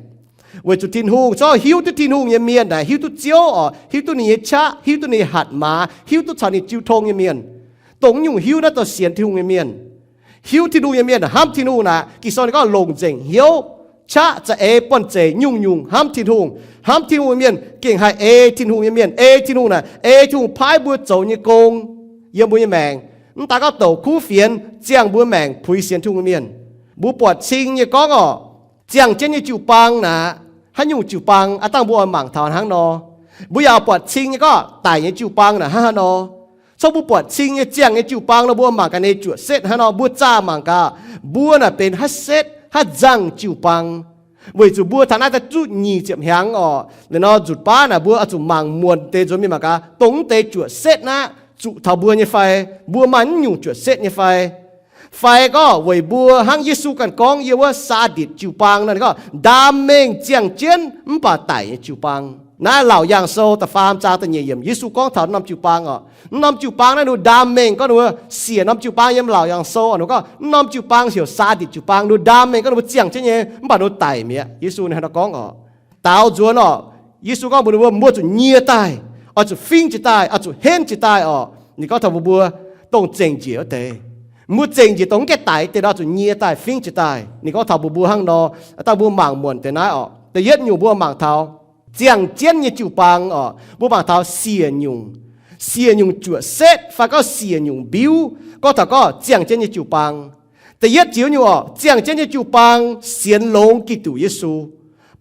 Weic zuqc Tin-Hungh, zorqv hiuv duqv Tin-Hungh nyei mienh naaic hiuv duqv Ziouv orqc, hiuv duqv ninh nyei qaqv, hiuv duqv ninh nyei hatc maaz, hiuv duqv caux ninh jiu tong nyei mienh. Dongh nyungc hiuv naaiv dorh sienx Tin-Hungh nyei mienh. Hiuv Tin-Hungh nyei mienh hnamv Tin-Hungh naaic, Ging-Sou ninh gorngv longc nzengc hnyouv, qaqv za'eix buonv-zeic nyungc-nyungc hnamv Tin-Hungh. Hnamv Tin-Hungh nyei mienh gengh haih ei Tin-Hungh nyei mienh. Ei Tin-Hungh naaic, ei Tin-Hungh paaiv mbuo zoux nyei gong yiem mbuo nyei maengc. Mv daaih gorngv douc kuv fienx ziangh mbuo maengc puix sienx Tin-Hungh nyei mienh. Mbuo buatc cing nyei gorngv orqc, ziangh jienv nyei jiu-baang naaic, haaix nyungc jiu-baang aav dangh mbuo oix mangc taux hnangv nor. Mbuo yaac buatc cing nyei gorngv daic nyei jiu-baang naaic hnangv haaix nor. Cong mbuo buatc cing nyei ziangh nyei jiu-baang nor, mbuo mangc gaax ninh zuoqc setv hnangv nor, mbuo zaah mangc gaax, mbuo naaic benx haaix setv haaix nzangh jiu-baang. Weic zuqc mbuo taux naaiv daaih duqv nyic ziepc hnyangx orqc, naaiv nor nzutc baav naaic mbuo oix zuqc mangc muonc deix nzuonx mingh mangc gaax, dongh mv deix zuoqc setv naaiv zuqc taux mbuo nyei fai, mbuo maaih mv nyungc zuoqc setv nyei fai. Fai gorngv weic mbuo hnangv Yesu ganh gorngv yiem wuov Saaditc jiu-baang nor, ninh gorngv, Ndaam mengh ziangh jienv mv baac daic nyei jiu-baang. Naaiv Laauc Yaangh Sou da'faam zaang da'nyeic yiemc, Yesu gorngv taux norm jiu-baang orqc. Mv norm jiu-baang naaiv ninh ndaam mengh gorngv ninh mbuo siec norm jiu-baang yiem Laauc Yaangh Sou orqc, ninh gorngv mv norm jiu-baang heuc Saaditc jiu-baang, ninh ndaam mengh gorngv ninh mbuo ziangh jienv nyei mv baac ninh daic mi'aqv. Yesu ninh hnangv nor gorngv orqc. Daaux nzuonx orqc, Yesu gorngv mbuox ninh mbuo, Mbuo zuqc nyie daaih, oix zuqc fingv jiez daaih, oix zuqc henv jiez daaih orqc. Ninh gorngv taux mbuox mbuo, dongh zengc njiec wuov deix, mbuo zengc njiec dongh mv gaengh daic deix nor, zuqc nyie daaih fingv jiez daaih. Ninh gorngv taux mbuox mbuo hnangv nor. Dangh mbuo mangc muonc deix naaiv orqc, da'yietv nyungc mbuo mangc taux ziangh jienv nyei jiu-baang orqc, mbuo mangc taux siec nyungc, siec nyungc zuoqc setv fai gorngv siec nyungc mbiuv, gorngv taux gorngv ziangh jienv nyei jiu-baang. Da'yietv jiex nyungc orqc, ziangh jienv nyei jiu-baang sienx longx Giduc Yesu.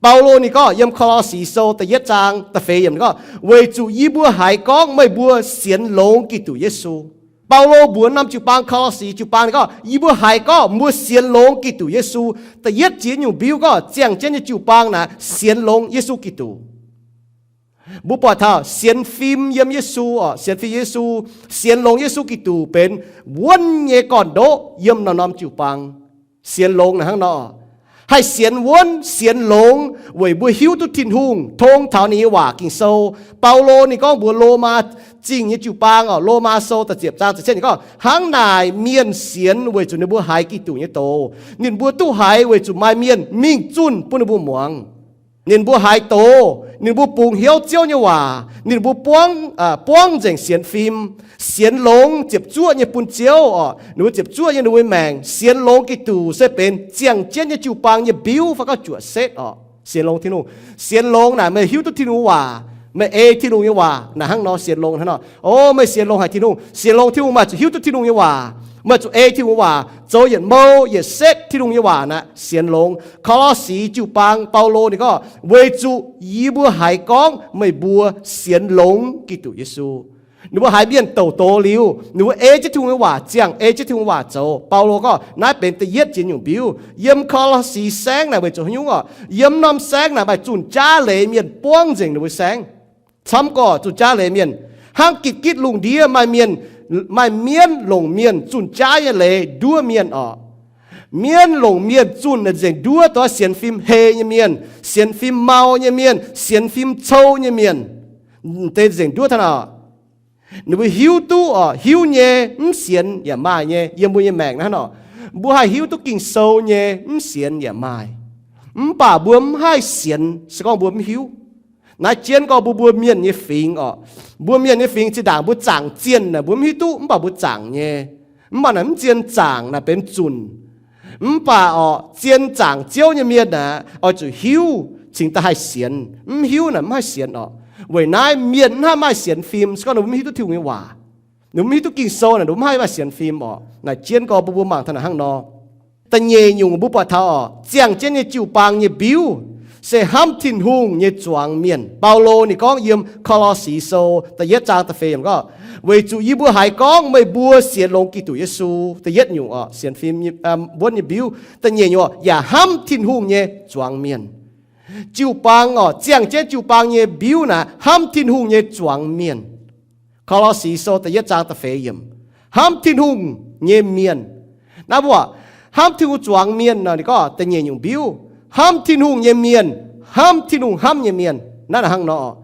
Baulo ninh gorngv yiem Ko^lo^si Sou da'yietv zaang da'feix yiemc ninh gorngv, Weic zuqc yie mbuo haiz gorngv meih mbuo sienx longx Giduc Yesu. Baulo mbuox norm jiu-baang, Ko^lo^si jiu-baang ninh gorngv, Yie mbuo haiz gorngv mbuo sienx longx Giduc Yesu. Da'yietv jiex nyungc mbiuv gorngv ziangh jienv nyei jiu-baang naaic sienx longx Yesu Giduc. Mbuo buatc taux sienx fim yiem Yesu orqc, sienx fim Yesu, sienx longx Yesu Giduc benx wuonv nyei gorn-ndoqv yiem norm-norm jiu-baang. Sienx longx naaic hnangv nor, haih sienx wuonv sienx longx weic mbuo hiuv duqv Tin-Hungh, tong taux ninh nyei waac. Ging-Sou, Baulo ninh gorngv mbuox Lomaa Zingh nyei jiu-baang orqc, Lomaa Sou da'ziepc zaang ziepc cietv ninh gorngv, Hnangv naaic mienh sienx weic zuqc ninh mbuo haiz Giduc nyei doz. Ninh mbuo duqv haiz weic zuqc maaih mienh mingh zunh bun ninh mbuo muangx. Ninh mbuo haiz doz, ninh mbuo bungx hnyouv Ziouv nyei waac, ninh mbuo buangv, buangv nzengc sienx fim, sienx longx ziepc zuoqv nyei bun Ziouv orqc. Ninh mbuo ziepc zuoqv nyei ninh mbuo maengc, sienx longx Giduc se benx ziangh jienv nyei jiu-baang nyei mbiuv fai gorngv zuoqc setv orqc. Sienx longx Tin-Hungh. Sienx longx naaic meih hiuv duqv Tin-Hungh waac, meih ei Tin-Hungh nyei waac naaic hnangv nor sienx longx hnangv nor. O, meih sienx longx haic Tin-Hungh. Sienx longx Tin-Hungh meih zuqc hiuv duqv Tin-Hungh nyei waac, meih zuqc ei Tin-Hungh nyei waac, zoux yietc mouh yietc setv Tin-Hungh nyei waac naaic sienx longx. Ko^lo^si jiu-baang Baulo ninh gorngv, Weic zuqc yie mbuo haiz gorngv meih mbuo sienx longx Giduc Yesu. Ninh mbuo haiz mienh douc doz liuz, ninh mbuo ei jienv Tin-Hungh nyei waac ziangh, ei jienv Tin-Hungh waac zoux. Baulo gorngv naaiv benx da'yietv jiex nyungc mbiuv. Yiem Ko^lo^si saengv naaic weic zuqc haaix nyungc orqc? Yiem norm saengv naaic maaih zunh jaav leiz mienh buangv nzengc ninh mbuo saengv. Camv gorqv zunh jaav leiz mienh, hnangv gitv-gitv lungh ndiev maaih mienh, maaih mienv longc mienh zunh jaav nyei leiz nduov mienh orqc. Mienv longc mienh zunh naaic nzengc nduov dongh sienx fim hei nyei mienh, sienx fim mau nyei mienh, sienx fim cou nyei mienh. Deix nzengc nduov hnangv nor. Ninh mbuo hiuv duqv orqc, hiuv nyei mv sienx yaac maaih nyei. Yiem mbuo nyei maengc naaiv nor, mbuo haih hiuv duqv Ging-Sou nyei mv sienx yaac maaih. Mv baac mbuo mv haih sienx se gorngv mbuo mv hiuv. Naaiv jienv gorngv mbuo, mbuo mienh nyei fingx orqc. Mbuo mienh nyei fingx zinh ndaangc mbuo zaangc zienh naaic mbuo mv hiuv duqv, mv baac mbuo zaangc nyei. Mv baac naaic mv zien zaangc naaic benx zunc. Mv baac orqc, zien zaangc Ziouv nyei mienh aeqv, oix zuqc hiuv cingx daaih haih sienx. Mv hiuv naaic mv haih sienx orqc. Weic naaiv mienh mv haih maaih sienx fim se gorngv ninh mbuo mv hiuv duqv Tin-Hungh nyei waac, ninh mbuo mv hiuv duqv Ging-Sou naaic ninh mbuo mv haih maaih sienx fim orqc. Naaic jienv gorngv mbuo, mbuo mangc taux naaic hnangv nor. Da'nyeic nyungc mbuo buatc taux orqc, ziangh jienv nyei jiu-baang nyei mbiuv se hnamv Tin-Hungh nyei zuangx mienh. Baulo ninh gorngv yiem Ko^lo^si Sou da'yietv zaang da'feix yiemc gorngv, weic zuqc yie mbuo haiz gorngv meih mbuo sienx longx Giduc Yesu. Da'yietv nyungc orqc, sienx fim wuonv nyei mbiuv. Da'nyeic nyungc orqc, yaac hnamv Tin-Hungh nyei zuangx mienh. Jiu-baang orqc, ziangh jienv jiu-baang nyei mbiuv naaic hnamv Tin-Hungh nyei zuangx mienh. Ko^lo^si Sou da'yietv zaang da'feix yiemc, hnamv Tin-Hungh nyei mienh. Naaiv mbuo hnamv Tin-Hungh zuangx mienh nor, ninh gorngv da'nyeic nyungc mbiuv, hnamv Tin-Hungh nyei mienh, hnamv Tin-Hungh hnamv nyei mienh. Naaiv hnangv nor,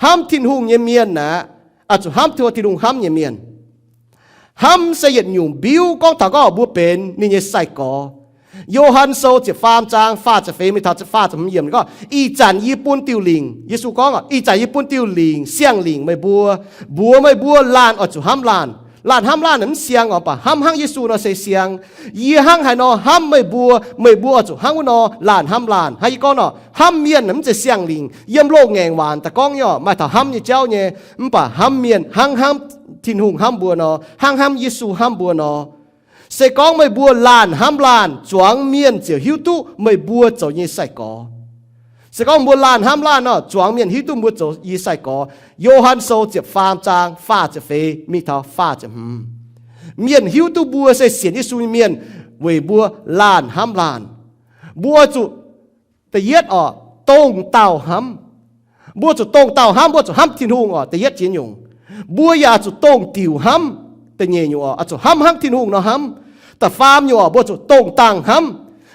hnamv Tin-Hungh nyei mienh aeqv, oix zuqc hnamv Tin-Hungh, Tin-Hungh hnamv nyei mienh. Hnamv se yietc nyungc mbiuv gorngv taux gorngv mbuo benx ninh nyei sai-gorx. Yo^han Sou ziepc faam zaang faah ziepc feix mingh taux faah ziepc hmz yiemc gorngv, ih zanc yie bun diuh lingc, Yesu gorngv, ih zanc yie bun diuh lingc, siang-lingc meih mbuo, mbuox meih mbuo laanh oix zuqc hnamv laanh. Laanh hnamv laanh mv siang orqc, mv baac hnamv hnangv Yesu nor se siang. Yie hnangv haaix nor hnamv meih mbuo, meih mbuo oix zuqc hnangv wuov nor laanh hnamv laanh. Hnangv yie gorngv nor, hnamv mienh mv zeiz siang-lingc. Yiem loz-ngaengc waac daaih gorngv nyei orqc, maaih taux hnamv nyei jauv nyei. Mv baac hnamv mienh hnangv hnamv Tin-Hungh hnamv mbuo nor, hnangv hnamv Yesu hnamv mbuo nor. Se gorngv meih mbuo laanh hnamv laanh, zuangx mienh ziouc hiuv duqv meih mbuo zoux nyei sai-gorx. Se gorngv mbuo laanh hnamv laanh nor, zuangx mienh hiuv duqv mbuo zoux nyei sai-gorx. Yo^han Sou ziepc faam zaang faah ziepc feix mingh taux faah ziepc hmz. Mienh hiuv duqv mbuo se sienx Yesu nyei mienh weic mbuo laanh hnamv laanh. Mbuo zuqc da'yietv orqc, dongh dauh hnamv. Mbuo zuqc dongh dauh hnamv, mbuo zuqc hnamv Tin-Hungh orqc, da'yietv jiex nyungc. Mbuo yaac zuqc dongh diuc hnamv, da'nyeic nyungc orqc, zuqc hnamv hnangv Tin-Hungh nor hnamv. Da'faam nyungc orqc, mbuo zuqc dongh dangh hnamv.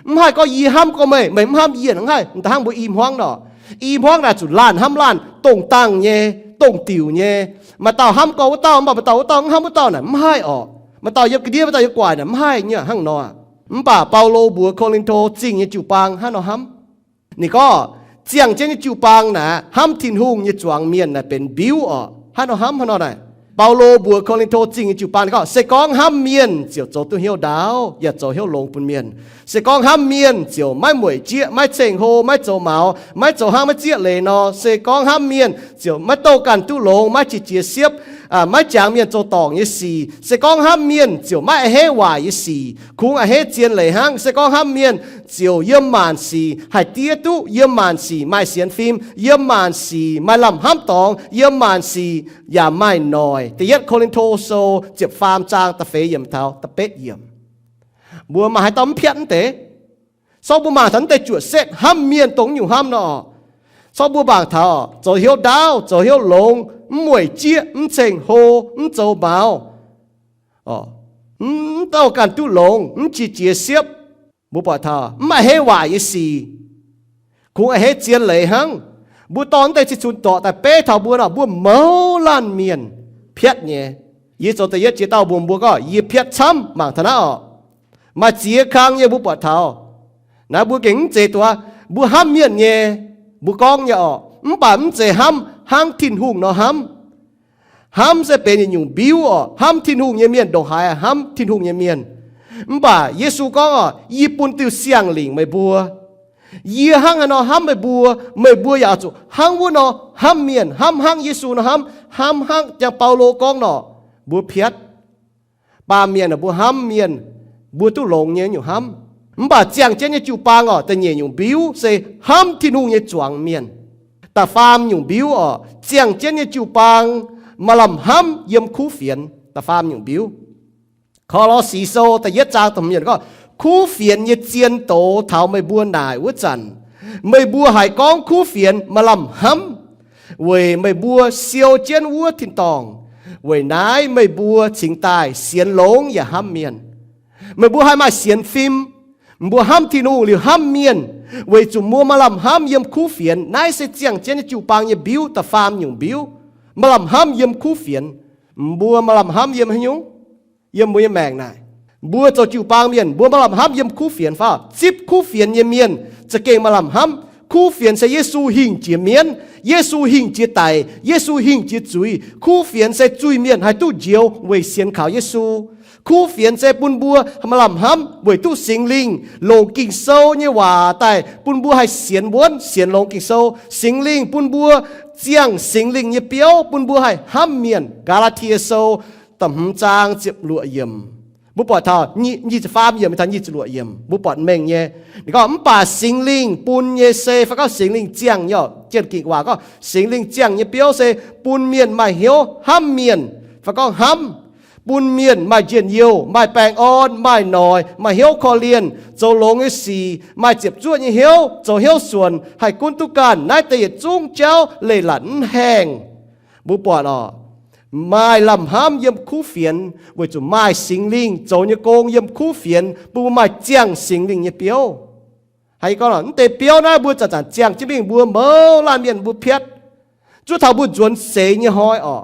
Mv haih gorngv yie hnamv gorngv meih, meih mv hnamv yie hnangv haih, da'hnangv mbuo i hmuangv nor. I hmuangv naaic zuqc laanh hnamv laanh, dongh dangh nyei, dongh diuc nyei. Maaih dauh hnamv gorngv wuov dauh, mv baac maaih dauh wuov dauh mv hnamv wuov dauh naaic mv haih orqc. Maaih dauh yiem ga'ndiev, maaih dauh yiem gu'nguaaic naaic mv haih nyei hnangv nor. Mv baac Baulo mbuox Ko^lin^to Zingh nyei jiu-baang hnangv nor hnamv. Ninh gorngv, ziangh jienv nyei jiu-baang naaic hnamv Tin-Hungh nyei zuangx mienh naaic benx mbiuv orqc. Hnangv nor hnamv hnangv nor naaic, Baulo mbuox Ko^lin^to Zingh nyei jiu-baang ninh gorngv, se gorngv hnamv mienh ziouc zoux duqv hnyouv ndaauv yaac zoux hnyouv longx bun mienh. Se gorngv hnamv mienh ziouc maiv mueic jieqv, maiv ceng-hlo, maiv zoux maux, maiv zoux hnangv maiv zieqv leiz nor. Se gorngv hnamv mienh ziouc maiv douh ganh duqv longx, maiv qiex jiez siepv, maiv jangx mienh zoux dorngc nyei sic. Se gorngv hnamv mienh ziouc maiv a'hneiv waaic nyei sic, kungx a'hneiv zien leiz hnangv. Se gorngv hnamv mienh ziouc yiem maanc sic haih diev duqv, yiem maanc sic maaih sienx fim, yiem maanc sic maaih lamh hnamv dorngx, yiem maanc sic yaac maaih noic. Da'yietv Ko^lin^to Sou ziepc faam zaang da'feix yiemc taux da'betv yiemc. Mbuo maaih haaix dauh mv piatv mv deix? Sorng mbuo mangc taux mv deix juoqc setv hnamv mienh dongh nyungc hnamv nor. Sorng mbuo mangc taux zoux hnyouv ndaauv, zoux hnyouv longx, mv mueic jieqv, mv ceng-hlo, mv zoux maux, mv douh ganh duqv longx, mv qiex jiez siepv. Mbuo buatc taux mv a'hneiv waaic nyei sic, kungx a'hneiv zien leiz hnangv. Mbuo dorh mv deix cih cunx dorqc daaih beiv taux mbuo nor, mbuo mouz laanh mienh piatv nyei. Yie zoux da'yietv jiex dauh mbuox mbuo gorngv yie piatv camv mangc taux naaiv orqc. Maaih ziex kang nyei mbuo buatc taux. Naaiv mbuo gengh mv zeiz duqv, mbuo hnamv mienh nyei, mbuo gorngv nyei orqc, mv baac mv zeiz hnamv hnangv Tin-Hungh nor hnamv. Hnamv se benx yietc nyungc mbiuv orqc. Hnamv Tin-Hungh nyei mienh ndongc haaix hnamv Tin-Hungh nyei mienh. Mv baac Yesu gorngv orqc, yie bun diuh siang-lingc meih mbuo. Yie hnangv haaix nor hnamv meih mbuo, meih mbuo yaac oix zuqc hnangv wuov nor hnamv mienh, hnamv hnangv Yesu nor hnamv, hnamv hnangv jangx Baulo gorngv nor, mbuo piatv. Baamh mienh mbuo hnamv mienh, mbuo duqv longx nyei nyungc hnamv. Mv baac ziangh jienv nyei jiu-baang orqc, da'nyeic nyungc mbiuv se hnamv Tin-Hungh nyei zuangx mienh. Da'faam nyungc mbiuv orqc, ziangh jienv nyei jiu-baang maaih lamh hnamv yiem kuv fienx. Da'faam nyungc mbiuv. Ko^lo^si Sou da'yietv zaang da'hmz yiemc gorngv, kuv fienx nyei zien doz taux meih mbuo naaic wuov zanc, meih mbuo haiz gorngv kuv fienx maaih lamh hnamv, weic meih mbuo siou jienv wuov tin-dorngh. Weic naaiv meih mbuo cingx daaih sienx longx yaac hnamv mienh. Meih mbuo haih maaih sienx fim, mbuo hnamv Tin-Hungh liuz hnamv mienh, weic zuqc mbuo maaih lamh hnamv yiem kuv fienx. Naaiv se ziangh jienv nyei jiu-baang nyei mbiuv, da'faam nyungc mbiuv, maaih lamh hnamv yiem kuv fienx. Mbuo maaih lamh hnamv yiem haaix nyungc? Yiem mbuo nyei maengc naaic, mbuo zoux jiu-baang mienh, mbuo maaih lamh hnamv yiem kuv fienx fai? Zipv kuv fienx nyei mienh za'gengh maaih lamh hnamv. Kuv fienx se Yesu hingh jiex mienv, Yesu hingh jiex daic, Yesu hingh jiex zuiz. Kuv fienx se zuiz-mienh haih duqv njoux weic sienx kaux Yesu. Kuv fienx se bun mbuo maaih lamh hnamv weic duqv Singx Lingh longc Ging-Sou nyei waac daaih bun mbuo haih sienx wuonv, sienx longx Ging-Sou. Singx Lingh bun mbuo ziangh Singx Lingh nyei biouv, bun mbuo haih hnamv mienh. Gaa^laa^tie Sou da'hmz zaang ziepc luoqc yiemc, mbuo buatc taux nyic ziepc faam yiemc taux nyic ziepc luoqc yiemc, mbuo buatc mengh nyei. Ninh gorngv, mv baac Singx Lingh bun nyei se, fai gorngv Singx Lingh ziangh nyei, jienh gikc waac gorngv Singx Lingh ziangh nyei biouv se bun mienh maaih hnyouv hnamv mienh, fai gorngv hnamv, bun mienh maaih njien-youh, maaih baengh orn, maaih noic, maaih hnyouv korv-lienh, zoux longx nyei sic, maaih ziepc zuoqv nyei hnyouv, zoux hnyouv suonc, haih gunv duqv ganh. Naaiv deix yietc zungv jauv leiz-latc mv haengh. Mbuo buatc oc, maaih lamh hnamv yiem kuv fienx weic zuqc maaih Singx Lingh zoux nyei gong yiem kuv fienx bun mbuo maaih ziangh Singx Lingh nyei biouv. Haiz gorngv, mv deix biouv naaiv mbuo zanc-zanc ziangh jienv mingh, mbuo mouz laanh mienh mbuo piatv. Zuov taux mbuo nzuonx seix nyei hnoi oc,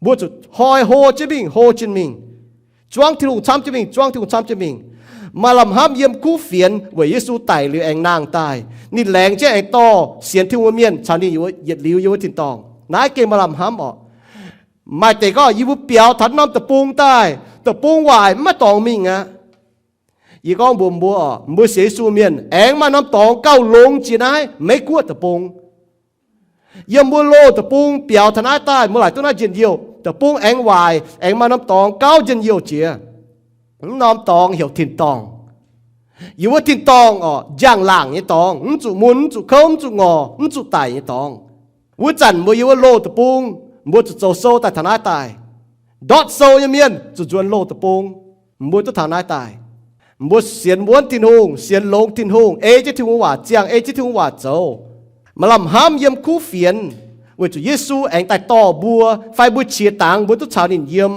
mbuo zuqc hnoi hlo jienv mingh, hlo jienv mingh, zuangv Tin-Hungh camv jienv mingh, zuangv Tin-Hungh camv jienv mingh. Maaih lamh hnamv yiem kuv fienx weic Yesu daic liuz aengx nangh daaih. Ninh laengz jienv aengx dorh sienx Tin-Hungh mienh caux ninh yietc liuz yiem wuov tin-dorngh. Naaiv gengh maaih lamh hnamv oc. Maaih deix gorngv, yie mbuo biaux taux norm deic-bung daaih, deic-bung waaic, mv maaih dorngx mingh aqv. Yie gorngv mbuox mbuo oc, mbuo sienx Yesu mienh aengx maaih norm dorngx gauh longx jiex naaiv Meiv Guoqv deic-bung. Yiem mbuo loz deic-bung biaux taux naaiv daaih, mbuo laaic duqv naaiv njien-youh, deic-bung aengx waaic, aengx maaih norm dorngx gauh njien-youh jiex. Mv norm dorngx heuc tin-dorngh. Yiem wuov tin-dorngh oc, njang-laangc nyei dorngx, mv zuqc mun, mv zuqc kouv, mv zuqc ngorc, mv zuqc daic nyei dorngx. Wuov zanc mbuo yiem wuov loz deic-bung, mbuo zuqc zoux sou daaih taux naaiv daaih. Ndortv sou nyei mienh zuqc nzuonx loz deic-bung, mbuo duqv taux naaiv daaih. Mbuo sienx wuonv Tin-Hungh, sienx longx Tin-Hungh, ei jienv Tin-Hungh waac ziangh, ei jienv Tin-Hungh waac zoux. Maaih lamh hnamv yiem kuv fienx weic zuqc Yesu aengx daaih dorh mbuo, fai mbuo qiex dangx mbuo duqv caux ninh yiem.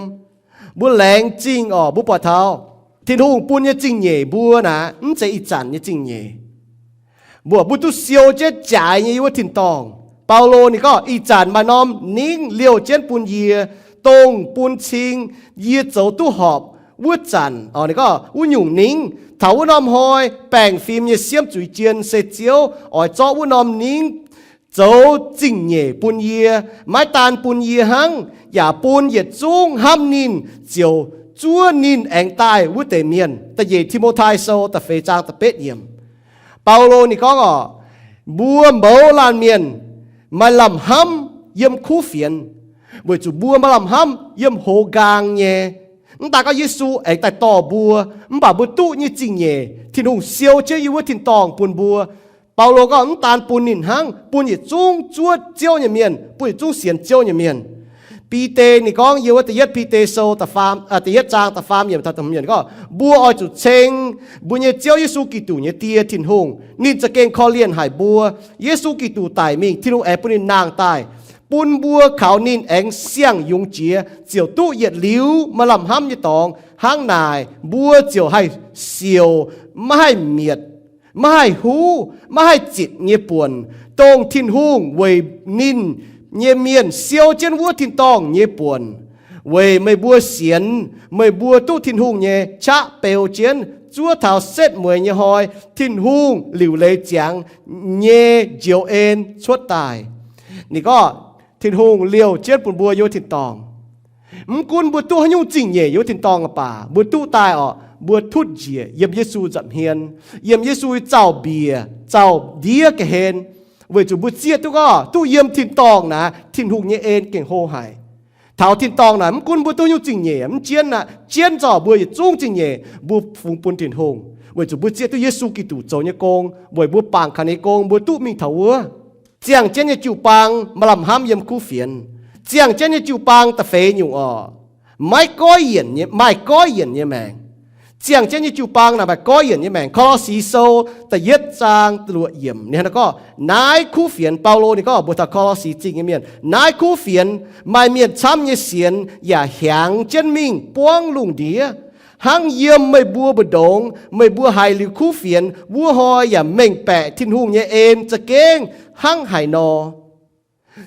Mbuo laengz zingh oc, mbuo buatc taux Tin-Hungh bun nyei zingh nyeic mbuo naaic, mv zeiz ih zanc nyei zingh nyeic. Mbuo, mbuo duqv siou jienv jaaix nyei yiem wuov tin-dorngh. Baulo ninh gorngv, ih zanc maaih norm ningv liouh jienv bun yie, dongh bun cing yie zoux duqv horpc wuov zanc. Ninh gorngv wuov nyungc ningv, taux wuov norm hnoi baengh fim nyei siemv zuiz jien se Ziouv oix zorqv wuov norm ningv zoux zingh nyeic bun yie, maiv daan bun yie hnangv, yaac bun yietc zungv hnamv ninh ziouc zuov ninh aengx daaih wuov deix mienh. Da'nyeic Ti^mo^tai Sou da'feix zaang da'betv yiemc. Baulo ninh gorngv oc, mbuo mouz laanh mienh maaih lamh hnamv yiem kuv fienx, weic zuqc mbuo maaih lamh hnamv yiem hoz nqaang nyei. Mv daan gorngv Yesu aengx daaih dorh mbuo, mv baac mbuo duqv nyei zingh nyeic Tin-Hungh siou jienv yiem wuov tin-dorngh bun mbuo. Baulo gorngv mv daan bun ninh hnangv, bun yietc zungv zuov Ziouv nyei mienh, bun yietc zungv sienx Ziouv nyei mienh. Bide ninh gorngv yiem wuov da'yietv Bide Sou da'faam, da'yietv zaang da'faam yiemc taux da'hmz yiemc gorngv, mbuo oix zuqc ceng mbuo nyei Ziouv Yesu Giduc nyei Die Tin-Hungh. Ninh za'gengh korv-lienh haic mbuo. Yesu Giduc daic mingh, Tin-Hungh aengx bun ninh nangh daaih, bun mbuo kaux ninh aengx siang-yungz jiex, ziouc duqv yietc liuz maaih lamh hnamv nyei dorngx. Hnangv naaic mbuo ziouc haih siouc, maiv haih mietc, maiv haih huv, maiv haih zitc nyei buonc, dongh Tin-Hungh weic ninh nyei mienh siou jienv wuov tin-dorngh nyei buonc. Weic meih mbuo sienx, meih mbuo duqv Tin-Hungh nyei qaqv beu jienv zuov taux setv mueiz nyei hnoi Tin-Hungh liuc leiz ziangx nyei njoux en cuotv daaih. Ninh gorngv Tin-Hungh liouh jienv bun mbuo yiem wuov tin-dorngh. Mv gunv mbuo duqv haaix nyungc zingh nyeic yiem wuov tin-dorngh baac, mbuo duqv daaih oc, mbuo tutv njiec yiem Yesu nza'hmien, yiem Yesu zaux-mbiec, zaux ndiev ga'hlen, weic zuqc mbuo zieqv duqv gorngv duqv yiem tin-dorngh naaic, Tin-Hungh nyei en gengh hlo haic. Taux tin-dorngh naaic, mv gunv mbuo duqv nyungc zingh nyeic mv jienv aqv, jienv zorqv mbuo yietc zungv zingh nyeic mbuo fungx bun Tin-Hungh, weic zuqc mbuo zieqv duqv Yesu Giduc zoux nyei gong, weic mbuo bangc kaux ninh nyei gong, mbuo duqv mingh taux wuov. Ziangh jienv nyei jiu-baang maaih lamh hnamv yiem kuv fienx. Ziangh jienv nyei jiu-baang da'feix nyungc oc, maiv goiv yienc nyei, maaih goiv yienc nyei maengc. Ziangh jienv nyei jiu-baang naaic maaih goiv yienc nyei maengc. Ko^lo^si Sou da'yietv zaang da'luoqc yiemc ninh hnangv naaiv gorngv, naaiv kuv fienx, Baulo ninh gorngv mbuox taux Ko^lo^si Zingh nyei mienh, naaiv kuv fienx maaih mienh camv nyei sienx yaac hiaangx jienv mingh buangv lungh ndiev, hnangv yiem meih mbuo mbu'ndongx meih mbuo haiz liuz kuv fienx wuov hnoi yaac mengh baeqc Tin-Hungh nyei en za'gengh hnangv haaix nor.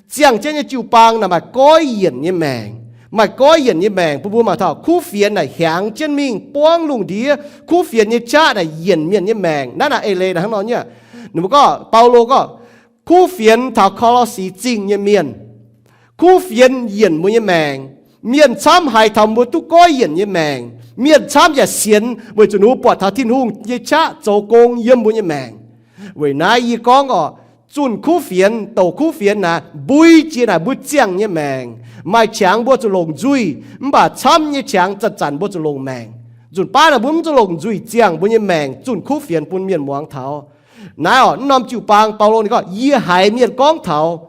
Ziangh jienv nyei jiu-baang naaic maaih goiv yienc nyei maengc. Maaih goiv yienc nyei maengc bun mbuo mangc taux kuv fienx naaic hiaangx jienv mingh buangv lungh ndiev. Kuv fienx nyei qaqv naaic yienc mienh nyei maengc. Naaiv naaic eix leiz naaic hnangv nor nyei aqv. Ninh mbuo gorngv, Baulo gorngv, kuv fienx taux Ko^lo^si Zingh nyei mienh, kuv fienx yienc mbuo nyei maengc. Mienh camv haiz taux mbuo duqv goiv yienc nyei maengc. Mienh camv yaac sienx weic zuqc ninh mbuo buatc taux Tin-Hungh nyei qaqv zoux gong yiem mbuo nyei maengc. Weic naaiv yie gorngv orqc, zunh kuv fienx, douc kuv fienx naaic, mbui jiex naaic mbuo ziangh nyei maengc. Maaih qangx mbuo zuqc longc nzuih, mv baac camv nyei qangx zanc-zanc mbuo zuqc longc maengc. Nzunc baav naaic mbuo mv zuqc longc nzuih ziangh mbuo nyei maengc zunh kuv fienx bun mienh muangx taux. Naaiv orqc, naaiv norm jiu-baang Baulo ninh gorngv, yie haiz mienh gorngv taux,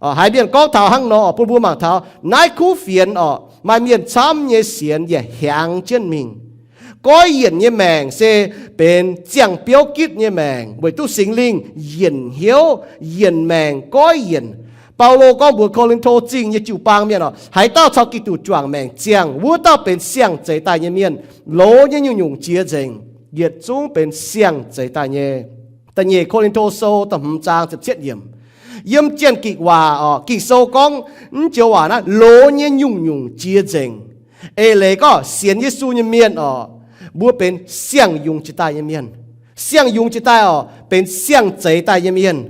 haiz mienh gorngv taux hnangv nor, bun mbuo mangc taux naaiv kuv fienx orqc, maaih mienh camv nyei sienx yaac hiaangx jienv mingh. Goiv yienc nyei maengc se benx ziangh biouv gitv nyei maengc, weic duqv Singx Lingh yienc hnyouv, yienc maengc, goiv yienc. Baulo gorngv mbuox Ko^lin^to Zingh nyei jiu-baang mienh orqc, haaix dauh caux Giduc juangc maengc ziangh, wuov dauh benx siang-zeix daaih nyei mienh. Loz nyei nyungc-nyungc jiex nzengc, yietc zungv benx siang-zeix daaih nyei. Da'nyeic Ko^lin^to Sou da'hmz zaang ziepc cietv yiemc. Yiem Janx-Gikc waac orqc, Ging-Sou gorngv mv joux waac naaiv, loz nyei nyungc-nyungc jiex nzengc. Eix leiz gorngv sienx Yesu nyei mienh orqc, mbuo benx siang-yungz jiex daaih nyei mienh. Siang-yungz jiex daaih orqc, benx siang-zeix daaih nyei mienh.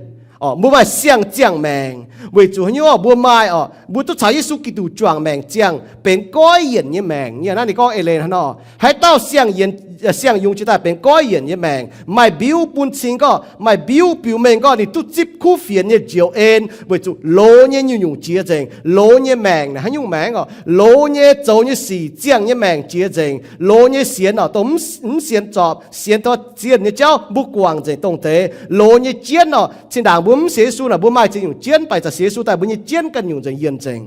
Orqc, mbuo maaih siang-ziangh maengc weic zuqc haaix nyungc orqc, mbuo maaih orqc, mbuo duqv caux Yesu Giduc juangc maengc ziangh benx goiv yienc nyei maengc. Yie naaiv ninh gorngv eix leiz hnangv nor, haaix dauh siang-yungz jiex daaih benx goiv yienc nyei maengc, maaih mbiuv bun cing gorngv, maaih mbiuv biux mengh gorngv ninh duqv zipv kuv fienx nyei njoux en, weic zuqc loz nyei nyungc-nyungc jiex nzengc. Loz nyei maengc naaic haaix nyungc maengc orqc? Loz nyei zoux nyei sic, ziangh nyei maengc jiex nzengc. Loz nyei sienx orqc, dongh mv sienx zorpc, sienx taux zienh nyei jauv mbuo guangc nzengc dongh deix. Loz nyei jienv orqc, zinh ndaangc mbuo mv sienx Yesu naaic mbuo maaih ziex nyungc jienv, mv baac caux sienx Yesu daaih mbuo nyei jienv ganh nyungc nzengc, yienc nzengc.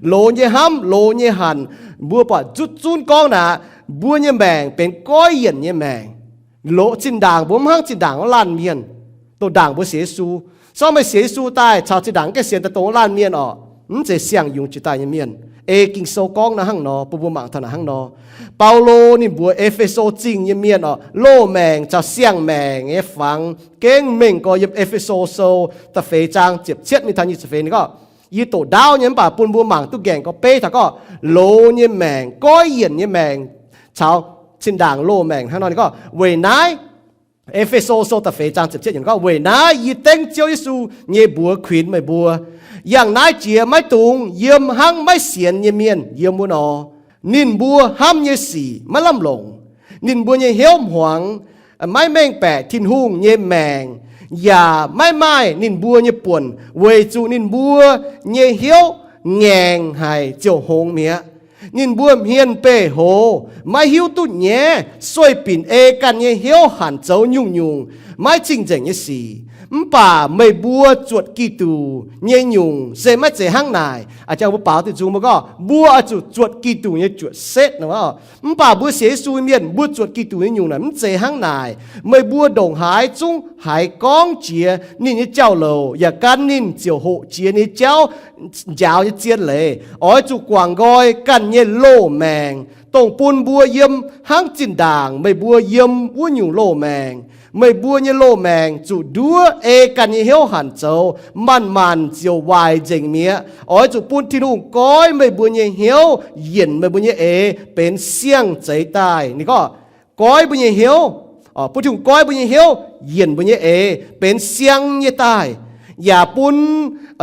Loz nyei hnamv, loz nyei hanc, mbuo buatc zutv zunv gorngv naaic, mbuo nyei maengc benx goiv yienc nyei maengc. Loz zinh ndaangc mbuo mv hnangv zinh ndaangc wuov laanh mienh, dongh ndaangc mbuo sienx Yesu. Sorng meih sienx Yesu daaih caux zinh ndaangc gaengh sienx daaih dongh wuov laanh mienh orqc, mv zeiz siang-yungz jiex daaih nyei mienh. Ei Ging-Sou gorngv naaiv hnangv nor, bun mbuo mangc taux naaic hnangv nor. Baulo ninh mbuox E^fe^so Zingh nyei mienh orqc, loz-maengc caux siang-maengc nyei fangx gengh mengh gorx. Yiem E^fe^so Sou da'feix zaang ziepc cietv mingh taux nyic ziepc feix ninh gorngv, yie doqc ndaauv nyei mv baac bun mbuo mangc duqv nqaengc gorx-beiv taux gorngv loz nyei maengc, goiv yienc nyei maengc caux zinh ndaangc loz-maengc hnangv nor. Ninh gorngv weic naaiv, E^fe^so Sou da'feix zaang ziepc cietv yiemc gorngv, weic naaiv yie dengv Ziouv Yesu nyei mbuox kuinx meih mbuo, yangh naaiv jiex maiv dungx yiem hnangv maiv sienx nyei mienh yiem wuov nor. Ninh mbuo hnamv nyei sic maiv lamh longc. Ninh mbuo nyei hnyouv hmuangx, maiv mengh baeqc Tin-Hungh nyei maengc, yaac maiv maaih ninh mbuo nyei buonc, weic zuqc ninh mbuo nyei hnyouv ngaengc haic ziouc hngongx mi'aqv. Ninh mbuo hmien beih hoz, maiv hiuv duqv nyaiv, sueih binc ei ganh nyei hnyouv hanc zoux nyungc-nyungc maiv cing-nzengc nyei sic. Mv baac meih mbuo zuotc Giduc nyei nyungc se maiv zeiz hnangv naaic. A'jang mbuo baaux diuh nzung mbuo gorngv, mbuo oix zuqc zuotc Giduc nyei juoqc setv. Mv baac mbuo sienx Yesu mienh, mbuo zuotc Giduc nyei nyungc naaic mv zeiz hnangv naaic. Meih mbuo ndongc haaix zungv haiz gorngv jiex ninh nyei jauv-louc, yaac gan ninh ziouc hoqc jiex ninh nyei jauv njaaux nyei zien leiz. Oix zuqc guangc nqoi ganh nyei loz-maengc, dongh bun mbuo yiem hnangv zinh ndaangc meih mbuo yiem wuov nyungc loz-maengc. Meih mbuo nyei loz-maengc zuqc nduov ei ganh nyei hnyouv hanc zoux, maanc-maanc ziouc waaic nzengc mi'aqv. Oix zuqc bun Tin-Hungh goiv meih mbuo nyei hnyouv, yienc meih mbuo nyei eix benx siang-zeix daaih. Ninh gorngv, goiv mbuo nyei hnyouv, bun Tin-Hungh goiv mbuo nyei hnyouv, yienc mbuo nyei eix benx siang nyei daaih, yaac bun,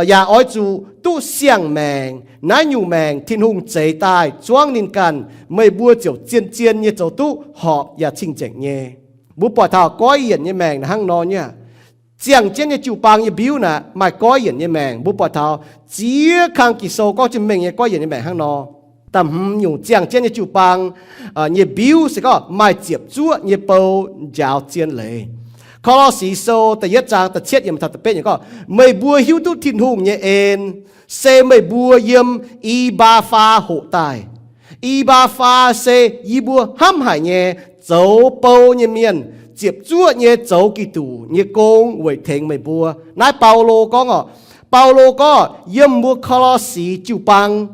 yaac oix zuqc duqv siang-maengc. Naaiv nyungc maengc Tin-Hungh zeix daaih zuangv ninh ganh, meih mbuo ziouc zien-zien nyei zoux duqv horpc yaac cing-nzengc nyei. Mbuo buatc taux goiv yienc nyei maengc hnangv nor nyei aqv. Ziangh jienv nyei jiu-baang nyei mbiuv naaic maaih goiv yienc nyei maengc. Mbuo buatc taux ziex kang Ging-Sou gorngv jienv mengh nyei goiv yienc nyei maengc hnangv nor. Da'hmz nyungc ziangh jienv nyei jiu-baang nyei mbiuv se gorngv maaih ziepc zuoqv nyei bou njaaux zien leiz. Ko^lo^si Sou da'yietv zaang da'cietv yiemc taux da'betv yiemc gorngv, meih mbuo hiuv duqv Tin-Hungh nyei en se meih mbuo yiem I^mba^faa hoqc daaih. I^mba^faa se yie mbuo hnamv haic nyei zoux bou nyei mienh, ziepc zuoqv nyei zoux Giduc nyei gong weic tengx meih mbuo. Naaiv Baulo gorngv orqc. Baulo gorngv yiem mbuo Ko^lo^si jiu-baang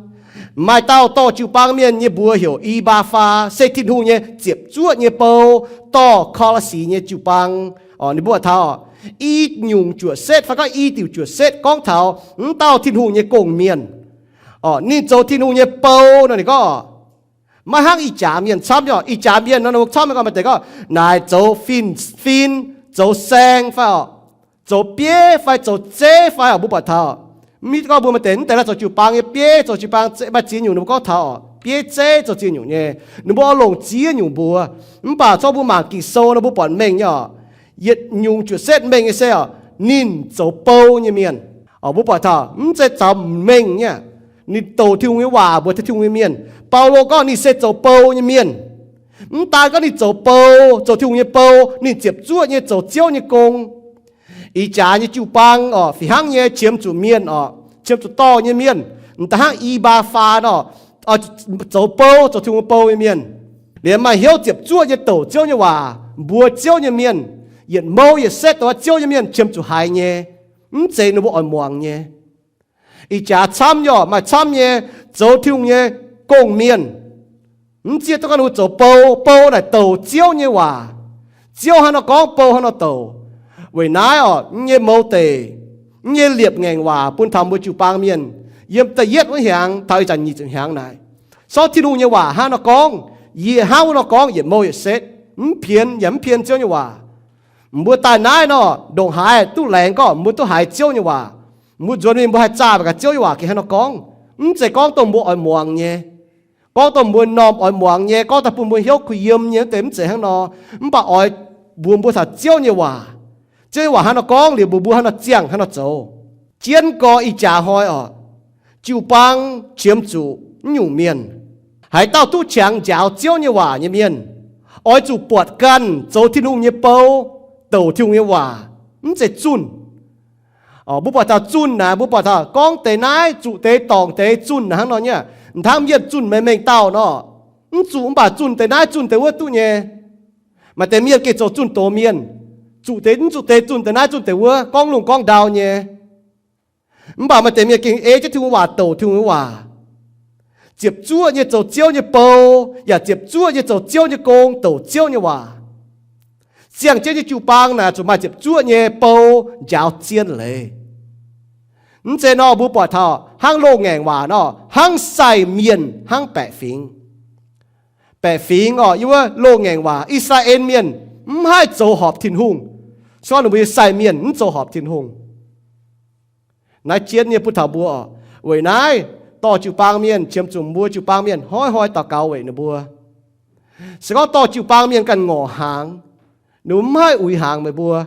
maaih dauh dorh jiu-baang mienh nyei mbuox heuc I^mba^faa, se Tin-Hungh nyei ziepc zuoqv nyei bou dorh Ko^lo^si nyei jiu-baang. Ninh mbuo taux i nyungc juoqc setv fai gorngv i diuc juoqc setv gorngv taux m'dauh Tin-Hungh nyei gong-mienh. Ninh zoux Tin-Hungh nyei bou nor, ninh gorngv maiv hnangv ih jaax mienh camv nyei. Ih jaax mienh nor, camv nyei gorngv maaih deix gorngv naaic zoux fin-fin, zoux saeng fai orqc, zoux bieiv fai zoux zeiv fai orqc, mbuo buatc taux. Mv hiuv duqv gorngv mbuo maaih deix, mv deix naaiv zoux jiu-baang nyei bieiv, zoux jiu-baang maaih ziex nyungc, ninh mbuo gorngv taux orqc, bieiv zeiv zoux ziex nyungc nyei. Ninh mbuo oix longc ziex nyungc mbuox. Mv baac corc mbuo mangc Ging-Sou nor mbuo buatc mengh nyei orqc, yietc nyungc juoqc setv mengh nyei se orqc, ninh zoux bou nyei mienh. Orqc, mbuo buatc taux mv zeiz caux mengh nyei aqv. Ninh douc Tin-Hungh nyei waac mbuox Tin-Hungh nyei mienh. Baulo gorngv ninh se zoux bou nyei mienh. Mv daan gorngv ninh zoux bou, zoux Tin-Hungh nyei bou, ninh ziepc zuoqv nyei zoux Ziouv nyei gong. Ih jaax nyei jiu-baang orqc, fih hnangv nyei qiemx zuqc mienh orqc, qiemx zuqc dorh nyei mienh, m'daaih hnangv I^mbaa^faa nor, zoux bou, zoux Tin-Hungh bou nyei mienh, liemh maaih hnyouv ziepc zuoqv nyei douc Ziouv nyei waac, mbuox Ziouv nyei mienh, yietc mou yietc setv dongh Ziouv nyei mienh qiemx zuqc haiz nyei. Mv zeiz ninh mbuo oix muangx nyei. Ih jaax camv nyei orqc, maaih camv nyei zoux Tin-Hungh nyei gong-mienh, mv zieqv duqv gorngv ninh mbuo zoux bou. Bou naaic douc Ziouv nyei waac. Ziouv hnangv nor gorngv, bou hnangv nor douc. Weic naaiv orqc, mv nyei mou deic, mv nyei liepc ngaengc waac bun taux mbuo jiu-baang mienh, yiem da'yietv wuov hnyangx taux ih zanc nyic ziepc hnyangx naaic, sortv Tin-Hungh nyei waac hnangv nor gorngv, yie hnangv wuov nor gorngv yietc mou yietc setv, mv pienx yaac mv pienx Ziouv nyei waac. Mbuo daaih naaiv nor, ndongc haaix duqv laengz gorngv mbuo duqv haiz Ziouv nyei waac. Mbuo nzuonx mingh mbuo haih zaah mangc gaax Ziouv nyei waac gengh hnangv nor gorngv. Mv zeiz gorngv dongh mbuo oix muangx nyei, gorngv dongh mbuo m'normh oix muangx nyei, gorngv daaih bun mbuo hnyouv kuh yiem nyei, mv deix mv zeiz hnangv nor. Mv baac oix mbuox mbuo taux Ziouv nyei waac. Ziouv nyei waac hnangv nor gorngv liuz mbuox mbuo hnangv nor ziangh hnangv nor zoux. Jienv gorx ih jaax hnoi orqc, jiu-baang qiemx zuqc mv nyungc mienh. Haaix dauh duqv qangx njaaux Ziouv nyei waac nyei mienh, oix zuqc buatc ganh zoux Tin-Hungh nyei bou, douc Tin-Hungh nyei waac, mv zeiz zunh. Mbuo buatc taux zunh naaic, mbuo buatc taux gorngv deix naaiv zuqc deix dorngc deix zunh naaic hnangv nor nyei. Hnangv mienh zunh meih mengh dauh nor, mv zuqc mv baac zunh deix naaiv zunh deix wuov duqv nyei. Maaih deix mienh gengh zoux zunh doz mienh, zuqc deix mv zuqc deix zunh deix naaiv zunh deix wuov, gorngv lungh gorngv ndau nyei. Mv baac maaih deix mienh gengh ei jienv Tin-Hungh waac douc Tin-Hungh nyei waac, ziepc zuoqv nyei zoux Ziouv nyei bou, yaac ziepc zuoqv nyei zoux Ziouv nyei gong, douc Ziouv nyei waac. Ziangh jienv nyei jiu-baang naaic zuqc maaih ziepc zuoqv nyei bou njaaux zien leiz. Mv zeiz nor, mbuo buatc taux hnangv loz-ngaengc waac nor, hnangv sai mienh hnangv baeqc fingx. Baeqc fingx orqc, yiem wuov loz-ngaengc waac I^saa^laa^en Mienh mv haih zoux horpc Tin-Hungh. Se gorngv ninh mbuo nyei sai mienh mv zoux horpc Tin-Hungh. Naaiv jienv nyei bun taux mbuo orqc. Weic naaiv dorh jiu-baang mienh, qiemx zuqc mbuo jiu-baang mienh hnoi-hnoi daux gaux weic ninh mbuo. Se gorngv dorh jiu-baang mienh ganh ngorc hnaangx, ninh mbuo mv haih uix hnaangx meih mbuo.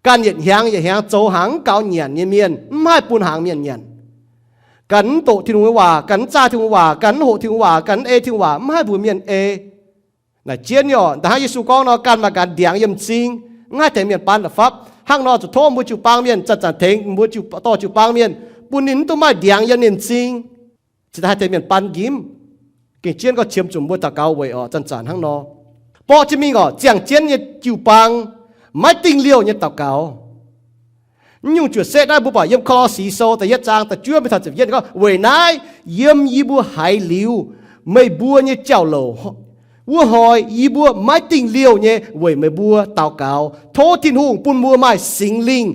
Ganh yietc hnyangx yietc hnyangx zoux hnaangx mv gaux nyanc nyei mienh mv haih bun hnaangx mienh nyanc. Ganh mv doqc Tin-Hungh nyei waac, ganh mv zaah Tin-Hungh waac, ganh mv hoqc Tin-Hungh waac, ganh mv ei Tin-Hungh waac, mv haih mbuox mienh ei. Naaic jienv nyei orqc, da'hnangv Yesu gorngv nor, ganh maaih ganh ndiangx yiem m'zing, mv haih tengx mienh ban la'fapv. Hnangv nor zuqc tov mbuo jiu-baang mienh zanc-zanc tengx mbuo dorh jiu-baang mienh, bun ninh mv duqv maaih ndiangx yiem ninh m'zing, cingx daaih haih tengx mienh ban njimv. Gengh jienv gorx qiemx zuqc mbuo daux gaux weic orqc, zanc-zanc hnangv nor. Borqv jienv mingh orqc, ziangh jienv nyei jiu-baang maiv dingh liouh nyei daux gaux. Mv nyungc juoqc setv naaiv mbuo buatc yiem Ko^lo^si Sou da'yietv zaang da'juov mingh taux ziepc yietv gorngv, weic naaiv yiem yie mbuo haiz liuz meih mbuo nyei jauv-louc wuov hnoi, yie mbuo maiv dingh liouh nyei weic meih mbuo daux gaux, tov Tin-Hungh bun mbuo maaih Singx Lingh,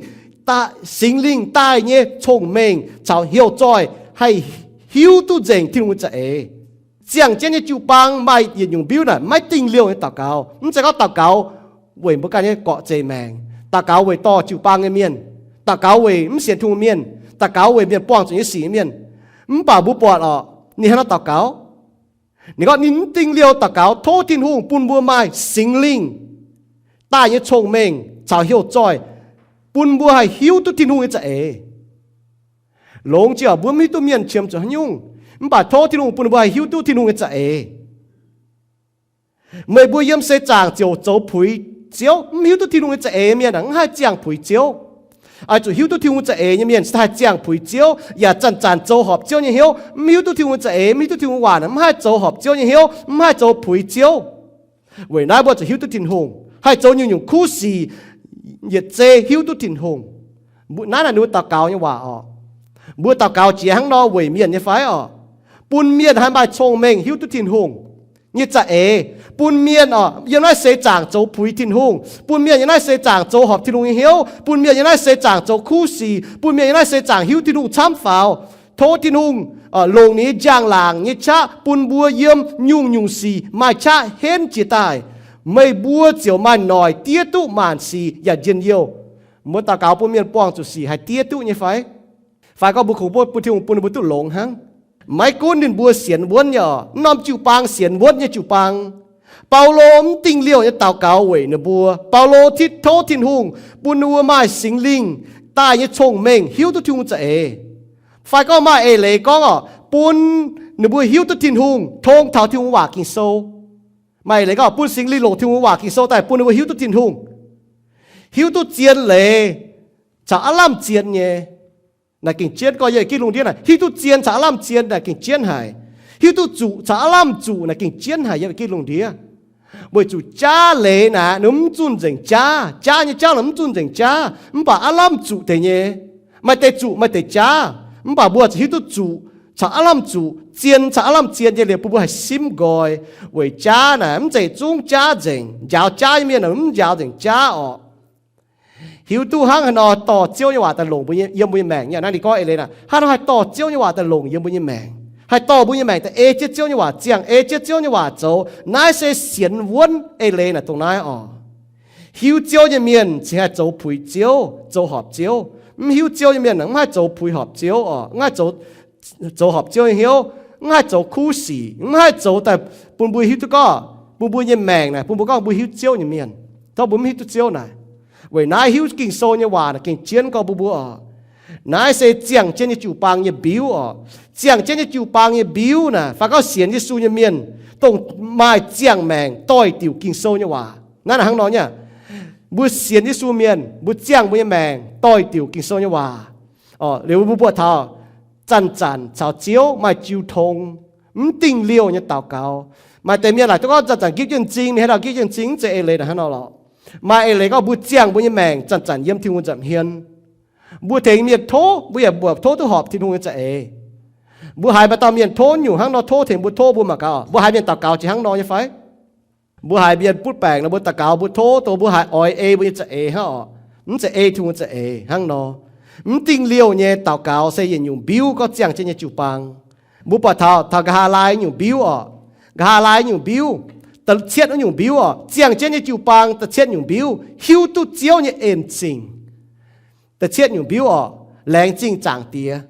Singx Lingh daaih nyei cong-mengh caux heuc zoih haih hiuv duqv nzengc Tin-Hungh nyei za'eix. Ziangh jienv nyei jiu-baang maaih yietc nyungc mbiuv naaic maiv dingh liouh nyei daux gaux. Mv zeiz gorngv daux gaux weic mbuo ganh nyei gorqv-zeih maengc, daux gaux weic dorh jiu-baang nyei mienh, daux gaux weic mv sienx Tin-Hungh mienh, daux gaux weic mienh buangh zuqc nyei sic nyei mienh. Mv baac mbuo buatc orqc, ninh hnangv nor daux gaux. Ninh gorngv ninh mv dingh liouh daux gaux tov Tin-Hungh bun mbuo maaih Singx Lingh daaih nyei cong-mengh caux heuc zoih, bun mbuo haih hiuv duqv Tin-Hungh nyei za'eix. Longx jiex mbuo mv hiuv duqv mienh qiemx zuqc haaix nyungc, mv baac tov Tin-Hungh bun mbuo haih hiuv duqv Tin-Hungh nyei za'eix. Meih mbuo yiem seix zaangc ziouc zoux puix Ziouv, mv hiuv duqv Tin-Hungh nyei za'eix nyei mienh mv haih ziangh puix Ziouv. Oix zuqc hiuv duqv Tin-Hungh za'eix nyei mienh cingx daaih haih ziangh puix Ziouv, yaac zanc-zanc zoux horpc Ziouv nyei hnyouv. Mv hiuv duqv Tin-Hungh za'eix, mv hiuv duqv Tin-Hungh waac, mv haih zoux horpc Ziouv nyei hnyouv, mv haih zoux puix Ziouv. Weic naaiv mbuo zuqc hiuv duqv Tin-Hungh, haih zoux nyungc-nyungc kuv sic, yietc zei hiuv duqv Tin-Hungh. Naaiv naaic ninh mbuo daux gaux nyei waac orqc. Mbuo daux gaux jiex hnangv nor weic mienh nyei fai orqc? Bun mienh haih maaih cong-mengh hiuv duqv Tin-Hungh nyei za'eix, bun mienh orqc yiem naaiv seix zaangc zoux puix Tin-Hungh, bun mienh yiem naaiv seix zaangc zoux horpc Tin-Hungh nyei hnyouv, bun mienh yiem naaiv seix zaangc zoux kuv sic, bun mienh yiem naaiv seix zaangc hiuv Tin-Hungh camv faaux. Tov Tin-Hungh longc ninh nyei njang-laangc nyei qaqv bun mbuo yiem nyungc-nyungc sic maaih qaqv henv jiez daaih. meih mbuo ziouc maaih noic diev duqv maanc sic yaac njien-youh. Mbuo daux gaux bun mienh buangh zuqc sic haih diev duqv nyei fai? Fai gorngv mbuo kungx bun Tin-Hungh bun ninh mbuo duqv longx hnangv? Maiv gunv ninh mbuo sienx wuonv nyei oc, mv norm jiu-baang sienx wuonv nyei jiu-baang, Baulo mv dingh liouh nyei daux gaux weic ninh mbuo. Baulo titv tov Tin-Hungh bun ninh mbuo maaih Singx Lingh daaih nyei cong-mengh hiuv duqv Tin-Hungh za'eix. Fai gorngv maaih eix leiz gorngv oc, bun ninh mbuo hiuv duqv Tin-Hungh, tong taux Tin-Hungh waac Ging-Sou. Maaih eix leiz gorngv bun Singx Lingh longc Tin-Hungh waac Ging-Sou daaih bun ninh mbuo hiuv duqv Tin-Hungh, hiuv duqv zien leiz caux aav lamh zien nyei. Naaic gengh jienv gorngv yiem ginv lungh ndiev naaic, hiuv duqv zien caux aav lamh zien naaic gengh jienv haic. Hiuv duqv zuqc caux aav lamh zuqc naaic gengh jienv haic yiem ginv lungh ndiev. Weic zuqc jaav leiz naaic ninh mv zunh nzengc jaav. Jaav nyei jauv naaic mv zunh nzengc jaav, mv baac aav lamh zuqc deix nyei. Maaih deix zuqc maaih deix jaav, mv baac mbuo zuqc hiuv duqv zuqc caux aav lamh zuqc, zien caux aav lamh zien nyei liuz bun mbuo haih simv nqoi. Weic jaav naaic mv zeiz zungv jaav nzengc. Njaaux jaav nyei mienh naaic mv njaaux nzengc jaav orqc. Hiuv duqv hnangv haaix nor dorh Ziouv nyei waac daaih longc mbuo nyei, yiem mbuo nyei maengc nyei. Naaiv ninh gorngv eix leiz naaic, hnangv haaix nor haih dorh Ziouv nyei waac daaih longc yiem mbuo nyei maengc, haih dorh mbuo nyei maengc daaih ei jienv Ziouv nyei waac ziangh, ei jienv Ziouv nyei waac zoux. Naaiv se sienx wuonv eix leiz naaic dongh naaiv orqc. Hiuv Ziouv nyei mienh cingx haih zoux puix Ziouv, zoux horpc Ziouv. Mv hiuv Ziouv nyei mienh mv haih zoux puix horpc Ziouv orqc, mv haih zoux, zoux horpc Ziouv nyei hnyouv, mv haih zoux kuv sic, mv haih zoux daaih bun mbuo hiuv duqv gorngv, bun mbuo nyei maengc naaic, bun mbuo gorngv mbuo hiuv Ziouv nyei mienh, gorngv mbuo mv hiuv duqv Ziouv naaic. Weic naaiv hiuv Ging-Sou nyei waac naaic gengh jienv gorngv bun mbuo orqc. Naaiv se ziangh jienv nyei jiu-baang nyei mbiuv orqc. Ziangh jienv nyei jiu-baang nyei mbiuv naaic, fai gorngv sienx Yesu nyei mienh, dongh maaih ziangh maengc doix-diuc Ging-Sou nyei waac. Naaiv naaic hnangv nor nyei. Mbuo sienx Yesu mienh, mbuo ziangh mbuo nyei maengc doix-diuc Ging-Sou nyei waac. Liuz mbuo buatc taux zanc-zanc caux Ziouv maaih jiu tong, mv dingh liouh nyei daux gaux. Maaih deix mienh laaic duqv gorngv zanc-zanc nqipv jienv m'zing, ninh haaix dauh nqipv jienv m'zing, mv zeiz eix leiz naaic hnangv nor lorqc. Maaih eix leiz gorngv mbuo ziangh mbuo nyei maengc zanc-zanc yiem Tin-Hungh nza'hmien. Mbuo tengx mienh tov, mbuo yaac mbuoqc tov duqv horpc Tin-Hungh nyei za'eix. Mbuo haiz maaih dauh mienh tov nyungc hnangv nor tov tengx mbuo, tov mbuo mangc gaax, mbuo haiz mienh daux gaux jiex hnangv nor nyei fai? Mbuo haiz mienh butv baengc nor mbuo daux gaux, mbuo tov dongh mbuo haiz oix ei mbuo nyei za'eix hnangv orqc. Mv zeiz ei Tin-Hungh za'eix hnangv nor. Mv dingh liouh nyei daux gaux se yietc nyungc mbiuv gorngv ziangh jienv nyei jiu-baang. Mbuo buatc taux, taux nqa'haav laai nyungc mbiuv orqc, nqa'haav laai nyungc mbiuv, da'cietv wuov nyungc mbiuv orqc, ziangh jienv nyei jiu-baang da'cietv nyungc mbiuv, hiuv duqv Ziouv nyei en-zingh. Da'cietv nyungc mbiuv orqc, laengz zingh Zaangc Diex.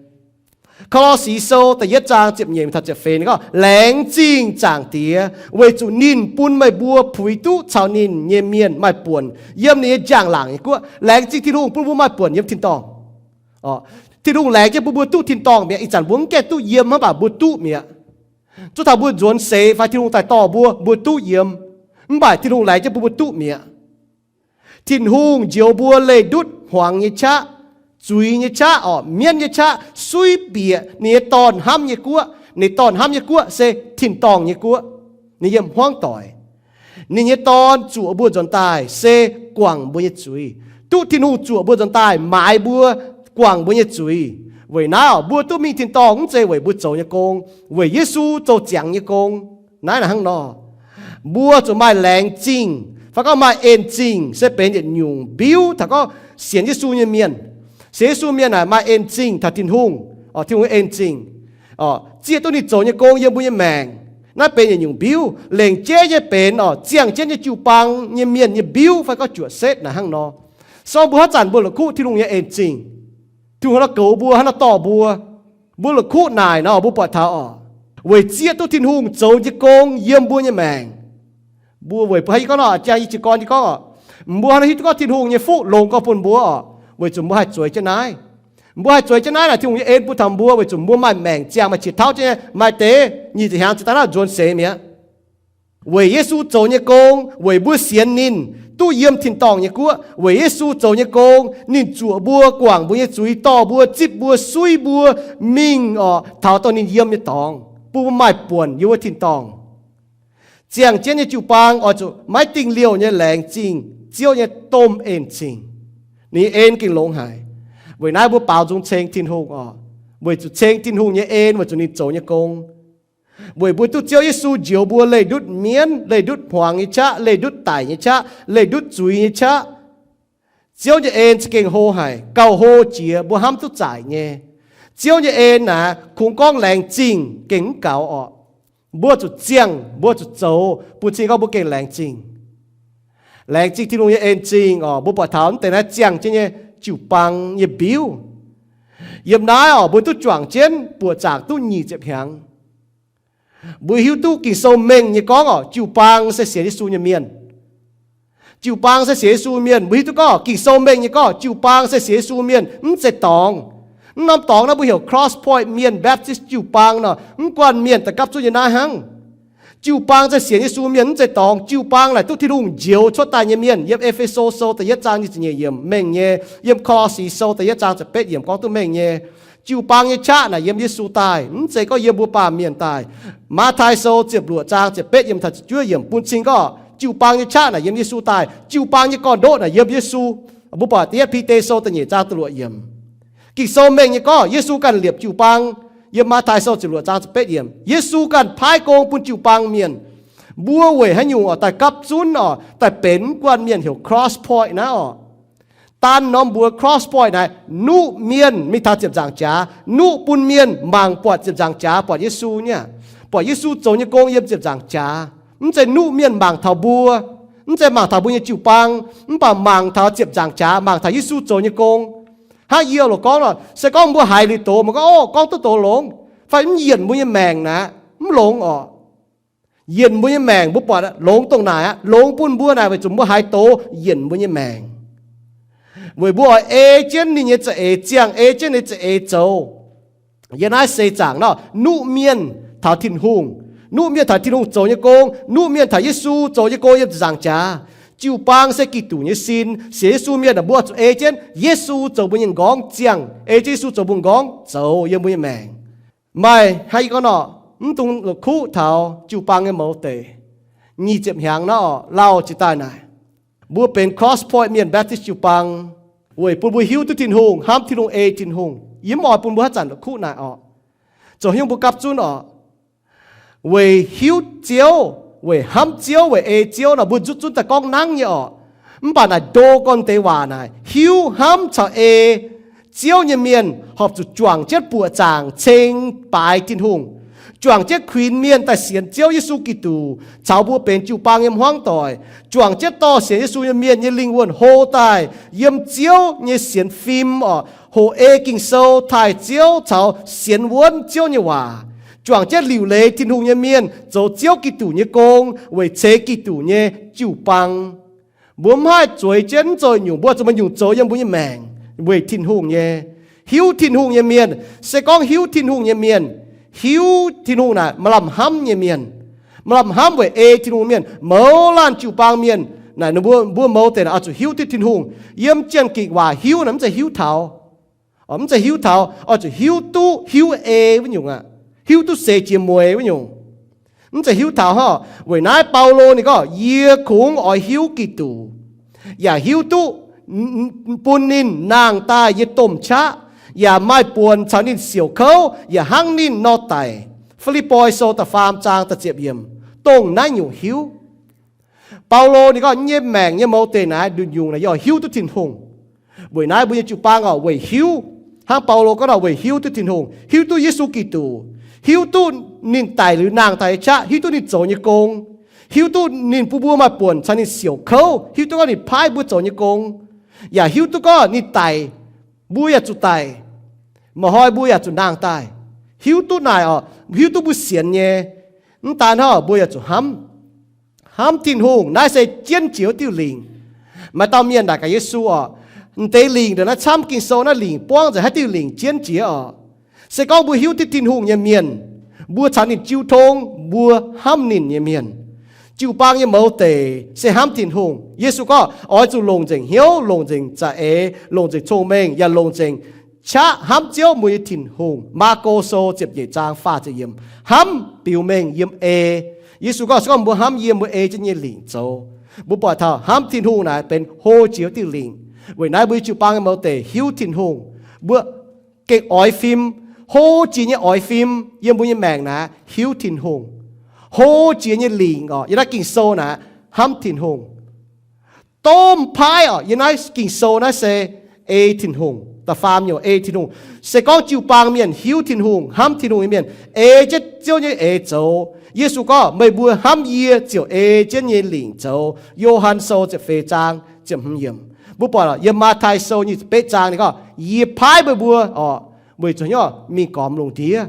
Ko^lo^si Sou da'yietv zaang ziepc nyeic taux ziepc feix ninh gorngv, laengz zingh Zaangc Diex weic zuqc ninh bun meih mbuo puix duqv caux ninh nyei mienh maaih buonc yiem ninh nyei njang-laangc nyei guoqv. Laengz zingh Tin-Hungh bun mbuo maaih buonc yiem tin-dorngh. Tin-Hungh laengz jienv bun mbuo duqv tin-dorngh mi'aqv. Ih zanc mbuo mv gaengh duqv yiem, mv baac mbuo duqv mi'aqv. Zungv taux mbuo nzuonx seix fai Tin-Hungh daaih dorh mbuo, mbuo duqv yiem. Mv baac Tin-Hungh laengz jienv bun mbuo duqv mi'aqv. Tin-Hungh njoux mbuo leih ndutv hmuangx nyei qaqv, zuiz nyei qaqv orqc, mienv nyei qaqv, suiv bieqc ninh nyei Dorn hnamv nyei guoqv. Ninh Dorn hnamv nyei guoqv se tin-dorngh nyei guoqv. Ninh yiem hmuangv doic. Ninh nyei Dorn zuoqc mbuo nzuonx daaih se guangc mbuo nyei zuiz. Duqv Tin-Hungh zuoqc mbuo nzuonx daaih maaiz mbuo, guangc mbuo nyei zuiz. Weic naaiv mbuo duqv mingh tin-dorngh mv zeiz weic mbuo zoux nyei gong, weic Yesu zoux ziangx nyei gong. Naaiv naaic hnangv nor, mbuo zuqc maaih laengz zingh fai gorngv maaih en-zingh se benx yietc nyungc mbiuv taux gorngv sienx Yesu nyei mienh. Sienx Yesu mienh naaic maaih en-zingh taux Tin-Hungh, Tin-Hungh nyei en-zingh, zieqv duqv ninh zoux nyei gong yiem mbuo nyei maengc. Naaiv benx yietc nyungc mbiuv, lengc jeiv nyei benx orqc, ziangh jienv nyei jiu-baang nyei mienh nyei mbiuv fai gorngv juoqc setv naaic hnangv nor. So mbuo haaix zanc mbuo la'kuqv Tin-Hungh nyei en-zingh, Tin-Hungh haaix nor goux mbuo, haaix nor dorh mbuo, mbuo la'kuqv naaic nor mbuo buatc taux orqc, weic zieqv duqv Tin-Hungh zoux nyei gong yiem mbuo nyei maengc. Mbuo weic mbuo haih gorngv nor, jang yie jiez gorn nyei gorngv orqc, mbuo haaix nor hiuv duqv gorngv Tin-Hungh nyei fuqv longx gorngv bun mbuo orqc, weic zuqc mbuo haih zueiz jienv naaiv. Mbuo haih zueiz jienv naaiv naaic, Tin-Hungh nyei en bun taux mbuo weic zuqc mbuo maaih maengc ziangh, maaih qiex tauv jienv nyei. Maaih deix nyic ziepc hnyangx ziouc daaih naaiv nzuonx seix mi'aqv. Weic Yesu zoux nyei gong, weic mbuo sienx ninh duqv yiem tin-dorngh nyei guoqv. Weic Yesu zoux nyei gong, ninh zuoqc mbuo, guangc mbuo nyei zuiz, dorh mbuo, zipv mbuo, suiv mbuo mingh orqc, taux dongh ninh yiem nyei dorngx, bun mbuo maaih buonc yiem wuov tin-dorngh. Ziangh jienv nyei jiu-baang oix zuqc maiv dingh liouh nyei laengz zingh Ziouv nyei domh en-zingh. Ninh nyei en gengh longx haic. Weic naaiv mbuo baaux nzung ceng Tin-Hungh orqc, weic zuqc ceng Tin-Hungh nyei en weic zuqc ninh zoux nyei gong. Weic mbuo duqv Ziouv Yesu njoux mbuo leih ndutv mienv, leih ndutv hmuangx nyei qaqv, leih ndutv daic nyei qaqv, leih ndutv zuiz nyei qaqv. Ziouv nyei en za'gengh hlo haic, gauh hlo jiex mbuo hnamv duqv zaaic nyei. Ziouv nyei en naaic kungx gorngv laengz zingh gengh mv gaux orqc. Mbuo zuqc ziangh, mbuo zuqc zoux bun cing gorngv mbuo gengh laengz zingh. Laengz zingh Tin-Hungh nyei en-zingh oc, mbuo buatc taux mv deix naaiv ziangh jienv nyei jiu-baang nyei mbiuv. Yiem naaiv oc, mbuo duqv juangc jienv buoqc zaangc duqv nyic ziepc hnyangx. Mbuo hiuv duqv Ging-Sou mengh nyei gorngv oc, jiu-baang se sienx Yesu nyei mienh. Jiu-baang se sienx Yesu mienh. Mbuo hiuv duqv gorngv Ging-Sou mengh nyei gorngv jiu-baang se sienx Yesu mienh, mv zeiz dorngx. Mv norm dorngx naaiv mbuo heuc Cross Point Mienh Baptist jiu-baang nor, mv guanh mienh da'gapv zunv nyei naaiv hnangv. Jiu-baang se sienx Yesu mienh, mv zeiz dorngx. Jiu-baang naaic duqv Tin-Hungh njoux cuotv daaih nyei mienh. Yiem E^fe^so Sou da'yietv zaang nyic ziepc nyeic yiemc mengh nyei. Yiem Ko^lo^si Sou da'yietv zaang ziepc betv yiemc gorngv duqv mengh nyei. Jiu-baang nyei qaqv naaic yiem Yesu daaih, mv zeiz gorngv yiem mbuo baamh mienh daaih. Matv^tai Sou ziepc luoqc zaang ziepc betv yiemc taux ziepc juov yiemc bun cing gorngv jiu-baang nyei qaqv naaic yiem Yesu daaih. Jiu-baang nyei gorn-ndoqv naaic yiem Yesu. Mbuo buatc da'yietv Bide Sou da'nyeic zaang da'luoqc yiemc. Ging-Sou mengh nyei gorngv Yesu ganh liepc jiu-baang. Yiem Matv^tai Sou ziepc luoqc zaang ziepc betv yiemc, Yesu ganh paaiv gong bun jiu-baang mienh. Mbuo weic haaix nyungc oc daaih gapv zunv oc daaih benx mv guanh mienh heuc Cross Point naaiv oc? Daan norm mbuox Cross Point naaic, nuqv mienh mingh taux ziepc nzaangc jaax, nuqv bun mienh mangc buatc ziepc nzaangc jaax, buatc Yesu nyei, buatc Yesu zoux nyei gong yiem ziepc nzaangc jaax. Mv zeiz nuqv mienh mangc taux mbuo, mv zeiz mangc taux mbuo nyei jiu-baang, mv baac mangc taux ziepc nzaangc jaax, mangc taux Yesu zoux nyei gong. Hnangv yie loc gorngv nor, se gorngv mbuo haiz liuz doz, mbuo gorngv, O, gorngv duqv doz longx, fai mv yienc mbuo nyei maengc naaic, mv longx oc. Yienc mbuo nyei maengc mbuo buatc longx dongh naaic aqv. Longx bun mbuo naaic weic zuqc mbuo haiz doz yienc mbuo nyei maengc. Weic mbuo oix ei jienv ninh nyei za'eix ziangh, ei jienv ninh za'eix zoux. Yiem naaiv seix zaangc nor, nuqv mienh taux Tin-Hungh, nuqv mienh taux Tin-Hungh zoux nyei gong, nuqv mienh taux Yesu zoux nyei gong yiem ziepc nzaangc jaax. Jiu-baang se Giduc nyei sin. Sienx Yesu mienh aah, mbuo zuqc ei jienv Yesu zoux mbuo nyei m'nqorngv ziangh, ei jienv Yesu zoux mbuo m'nqorngv zoux yiem mbuo nyei maengc. Maaih hnangv yie gorngv nor, mv dungx la'kuqv taux jiu-baang nyei mouz deic. Nyic ziepc hnyangx nor, lauh jiex daaih naaic, mbuo benx Cross Point Mienh Baptist jiu-baang weic bun mbuo hiuv duqv Tin-Hungh, hnamv Tin-Hungh, ei Tin-Hungh. Yie mv oix bun mbuo haaix zanc la'kuqv naaic oc. Zoux hnyouv mbuo gapv zunv oc. Weic hiuv Ziouv, weic hnamv Ziouv, weic ei Ziouv nor, mbuo nzutv zunv daaih gorngv nangv nyei oc. Mv baac naaic ndo gorn deix waac naaic, hiuv, hnamv caux ei Ziouv nyei mienh horpc zuqc juangc jienv buoqc zaangc ceng baaix Tin-Hungh, juangc jienv kuinx mienh daaih sienx Ziouv Yesu Giduc caux mbuo benx jiu-baang nyei hmuangv doic, juangc jienv dorh sienx Yesu nyei mienh nyei lingh wuonh hlo daaih yiem Ziouv nyei sienx fim oc, hoqc ei Ging-Sou, taaih Ziouv caux sienx wuonv Ziouv nyei waac, juangc jienv liuc leiz Tin-Hungh nyei mienh zoux Ziouv Giduc nyei gong weic ceix Giduc nyei jiu-baang. Mbuo mv haih zueiz jienv mv zoux nyungc, mbuo zuqc maaih nyungc zoux yiem mbuo nyei maengc weic Tin-Hungh nyei. Hiuv Tin-Hungh nyei mienh, se gorngv hiuv Tin-Hungh nyei mienh, hiuv Tin-Hungh naaic maaih lamh hnamv nyei mienh, maaih lamh hnamv weic ei Tin-Hungh mienh, mouz laanh jiu-baang mienh, naaic ninh mbuo, mbuo mouz deic naaic oix zuqc hiuv duqv Tin-Hungh. Yiem Janx-Gikc waac hiuv naaic mv zeiz hiuv taux, mv zeiz hiuv taux, oix zuqc hiuv duqv, hiuv ei wuov nyungc aqv. Hiuv duqv seix jiex mueiz wuov nyungc. Mv zeiz hiuv taux hnangv. Weic naaiv Baulo ninh gorngv, yie kungx oix hiuv Giduc, yaac hiuv duqv bun ninh nangh daaih yie domh qaqv, yaac maaih buonc caux ninh siouc kouv, yaac hnangv ninh nor daic. Fi^lipv^poi Sou da'faam zaang da'ziepc yiemc, dongh naaiv nyungc hiuv. Baulo ninh gorngv, nyei maengc nyei mouz deic naaiv nduqc nyungc naaic yie oix hiuv duqv Tin-Hungh. Weic naaiv mbuo nyei jiu-baang oc, weic hiuv, hnangv Baulo gorngv nor, weic hiuv duqv Tin-Hungh, hiuv duqv Yesu Giduc, hiuv duqv ninh daic liuz nangh daaih nyei qaqv, hiuv duqv ninh zoux nyei gong, hiuv duqv ninh bun mbuo maaih buonc caux ninh siouc kouv, hiuv duqv gorngv ninh paaiv mbuo zoux nyei gong, yaac hiuv duqv gorngv ninh daic, mbuo yaac zuqc daic, maaih hnoi mbuo yaac zuqc nangh daaih. Hiuv duqv naaic oc, hiuv duqv mbuo sienx nyei. Mv daan hnangv, mbuo yaac zuqc hnamv, hnamv Tin-Hungh. Naaiv se jienv jiex wuov diuh lingc. Maaih dauh mienh naaic gaax Yesu oc, m'deix lingc ndongc naaiv camv, Ging-Sou naaiv lingc buangv nzengc, haaix diuh lingc jienv jiex oc? Se gorngv mbuo hiuv duqv Tin-Hungh nyei mienh, mbuo caux ninh jiu tong, mbuo hnamv ninh nyei mienh. Jiu-baang nyei mouz deic se hnamv Tin-Hungh. Yesu gorngv oix zuqc longc nzengc hnyouv, longc nzengc za'eix, longc nzengc cong-mengh, yaac longc nzengc qaqv hnamv Ziouv mbuo nyei Tin-Hungh. Maako Sou ziepc nyeic zaang faah ziepc yiemc, hnamv biux mengh yiem ei. Yesu gorngv se gorngv mbuo hnamv yie, mbuo ei jienv nyei lingc zoux. Mbuo buatc taux hnamv Tin-Hungh naaic benx hlo jiex wuov diuh lingc. Weic naaiv mbuo nyei jiu-baang nyei mouz deic hiuv Tin-Hungh. Mbuo gengh oix fim, hlo jiex nyei oix fim yiem mbuo nyei maengc naaic hiuv Tin-Hungh. Hlo jiex nyei lingc oc, yiem naaiv Ging-Sou naaic hnamv Tin-Hungh. Domh paaiv oc, yiem naaiv Ging-Sou naaiv se ei Tin-Hungh. Da'faam nyungc ei Tin-Hungh. Se gorngv jiu-baang mienh hiuv Tin-Hungh, hnamv Tin-Hungh nyei mienh, ei jienv Ziouv nyei eix zoux. Yesu gorngv, meih mbuo hnamv yie ziouc ei jienv nyei lingc zoux. Yo^han Sou ziepc feix zaang ziepc hmz yiemc. Mbuo buatc yiem Matv^tai Sou nyic ziepc betv zaang ninh gorngv, yie paaiv meih mbuo oc, weic zuqc hnyouv mingh gormx lungh ndiev.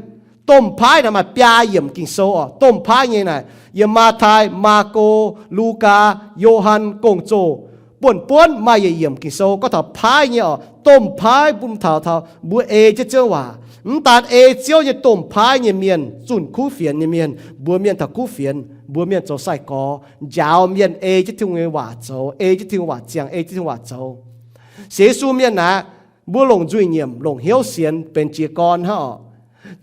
Domh paaiv naaic maaih biaa yiemc Ging-Sou oc. Domh paaiv nyei naaic yiem Matv^tai, Maako, Lugaa, Yo^han Gong-Zoh, buonv-buonv maaih yietc yiemc Ging-Sou gorngv taux paaiv nyei oc. Domh paaiv bun taux taux mbuo ei jienv Ziouv waac. Mv daan ei Ziouv nyei, domh paaiv nyei mienh, zunh kuv fienx nyei mienh, mbuox mienh taux kuv fienx, mbuox mienh zoux sai-gorx, njaaux mienh ei jienv Tin-Hungh nyei waac zoux, ei jienv Tin-Hungh waac ziangh, ei jienv Tin-Hungh waac zoux. Sienx Yesu mienh aeqv, mbuo longc nzuih nyiemc, longc hnyouv sienx benx jiez gorn hnangv oc.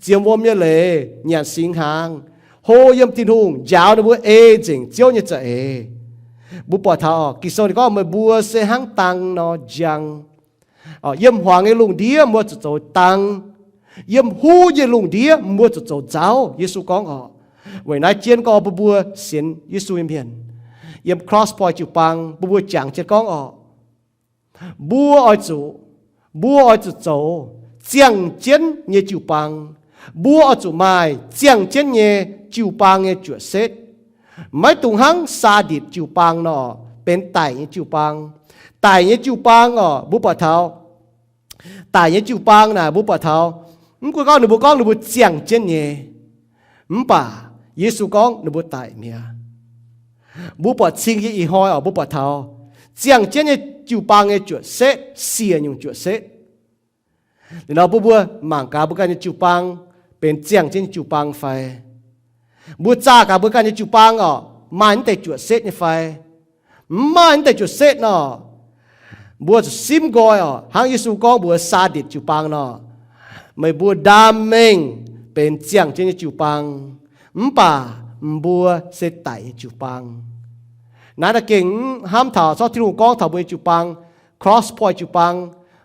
Ziemx wuom nyei leiz, nyanc singx hnaangx, hlo yiem Tin-Hungh, njaaux ninh mbuo ei nzengc Ziouv nyei za'eix. Mbuo buatc taux oc, Ging-Sou ninh gorngv, meih mbuo se hnangv dang nor njang. Yiem hmuangx nyei lungh ndiev mbuo zuqc zoux dang. Yiem huv nyei lungh ndiev mbuo zuqc zoux nzauv, Yesu gorngv oc. Weic naaiv jienv gorngv bun mbuo sienx Yesu nyei mienh, yiem Cross Point jiu-baang bun mbuo jangx jienv gorngv oc, mbuo oix zuqc, mbuo oix zuqc zoux ziangh jienv nyei jiu-baang. Mbuo oix zuqc maaih ziangh jienv nyei jiu-baang nyei juoqc setv. Maiv dungx hnangv Saaditc jiu-baang nor, benx daic nyei jiu-baang. Daic nyei jiu-baang oc, mbuo buatc taux daic nyei jiu-baang naaic, mbuo buatc taux, mv gunv gorngv ninh mbuo gorngv ninh mbuo ziangh jienv nyei, mv baac Yesu gorngv ninh mbuo daic mi'aqv. Mbuo buatc cing nyei ih hnoi oc, mbuo buatc taux ziangh jienv nyei jiu-baang nyei juoqc setv, siec nyungc juoqc setv. Liuz nor bun mbuo mangc gaax mbuo ganh nyei jiu-baang benx ziangh jienv nyei jiu-baang fai? Mbuo zaah gaax mbuo ganh nyei jiu-baang oc, maaih naaiv deix juoqc setv nyei fai? Mv maaih naaiv deix juoqc setv nor, mbuo zuqc simv nqoi oc, hnangv Yesu gorngv mbuox Saaditc jiu-baang nor, meih mbuo ndaam mengh benx ziangh jienv nyei jiu-baang, mv baac mbuo se daic nyei jiu-baang. Naaiv da'gengh hnamv taux zorqv Tin-Hungh gorngv taux mbuo nyei jiu-baang, Cross Point jiu-baang,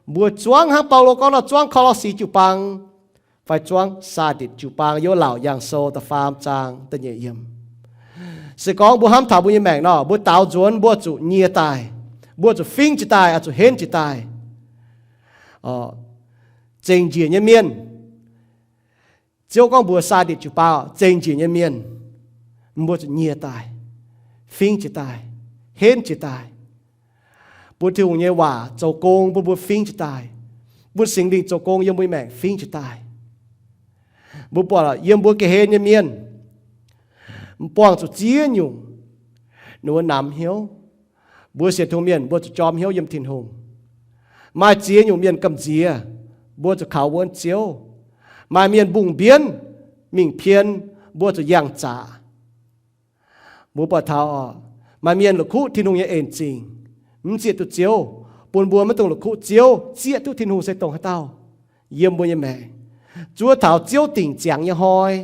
mbuo zuangv hnangv Baulo gorngv nor zuangv Ko^lo^si jiu-baang, fai zuangv Saaditc jiu-baang, yiem Laauc Yaangh Sou da'faam zaang da'nyeic yiem. Se gorngv mbuo hnamv taux mbuo nyei maengc nor, mbuo daaux nzuonx mbuo zuqc nyie daaih, mbuo zuqc fingv jiez daaih, oix zuqc henv jiez daaih. Zengc njiec nyei mienh, Ziouv gorngv mbuox Saaditc jiu-baang, zengc njiec nyei mienh, mbuo zuqc nyie daaih, fingv jiez daaih, henv jiez daaih, bun Tin-Hungh nyei waac zoux gong bun mbuo fingv jiez daaih, bun Singx Lingh zoux gong yiem mbuo nyei maengc fingv jiez daaih. Mbuo buatc yiem mbuo ga'hlen nyei mienh, m'buangh zuqc ziex nyungc, ninh mbuo namx hnyouv. Mbuo sienx Tin-Hungh mienh mbuo zuqc jorm hnyouv yiem Tin-Hungh. Maaih ziex nyungc mienh gamh nziex, mbuo zuqc kaux wuonv Ziouv. Maaih mienh mbungh mbienv, mingh pien, mbuo zuqc yangh zaqc. Mbuo buatc taux maaih mienh la'kuqv Tin-Hungh nyei en zingh, mv zieqv duqv Ziouv, bun mbuo maiv dungx la'kuqv Ziouv, zieqv duqv Tin-Hungh se dongh haaix dauh yiem mbuo nyei maengc. Zuov taux Ziouv dingc ziangx nyei hnoi,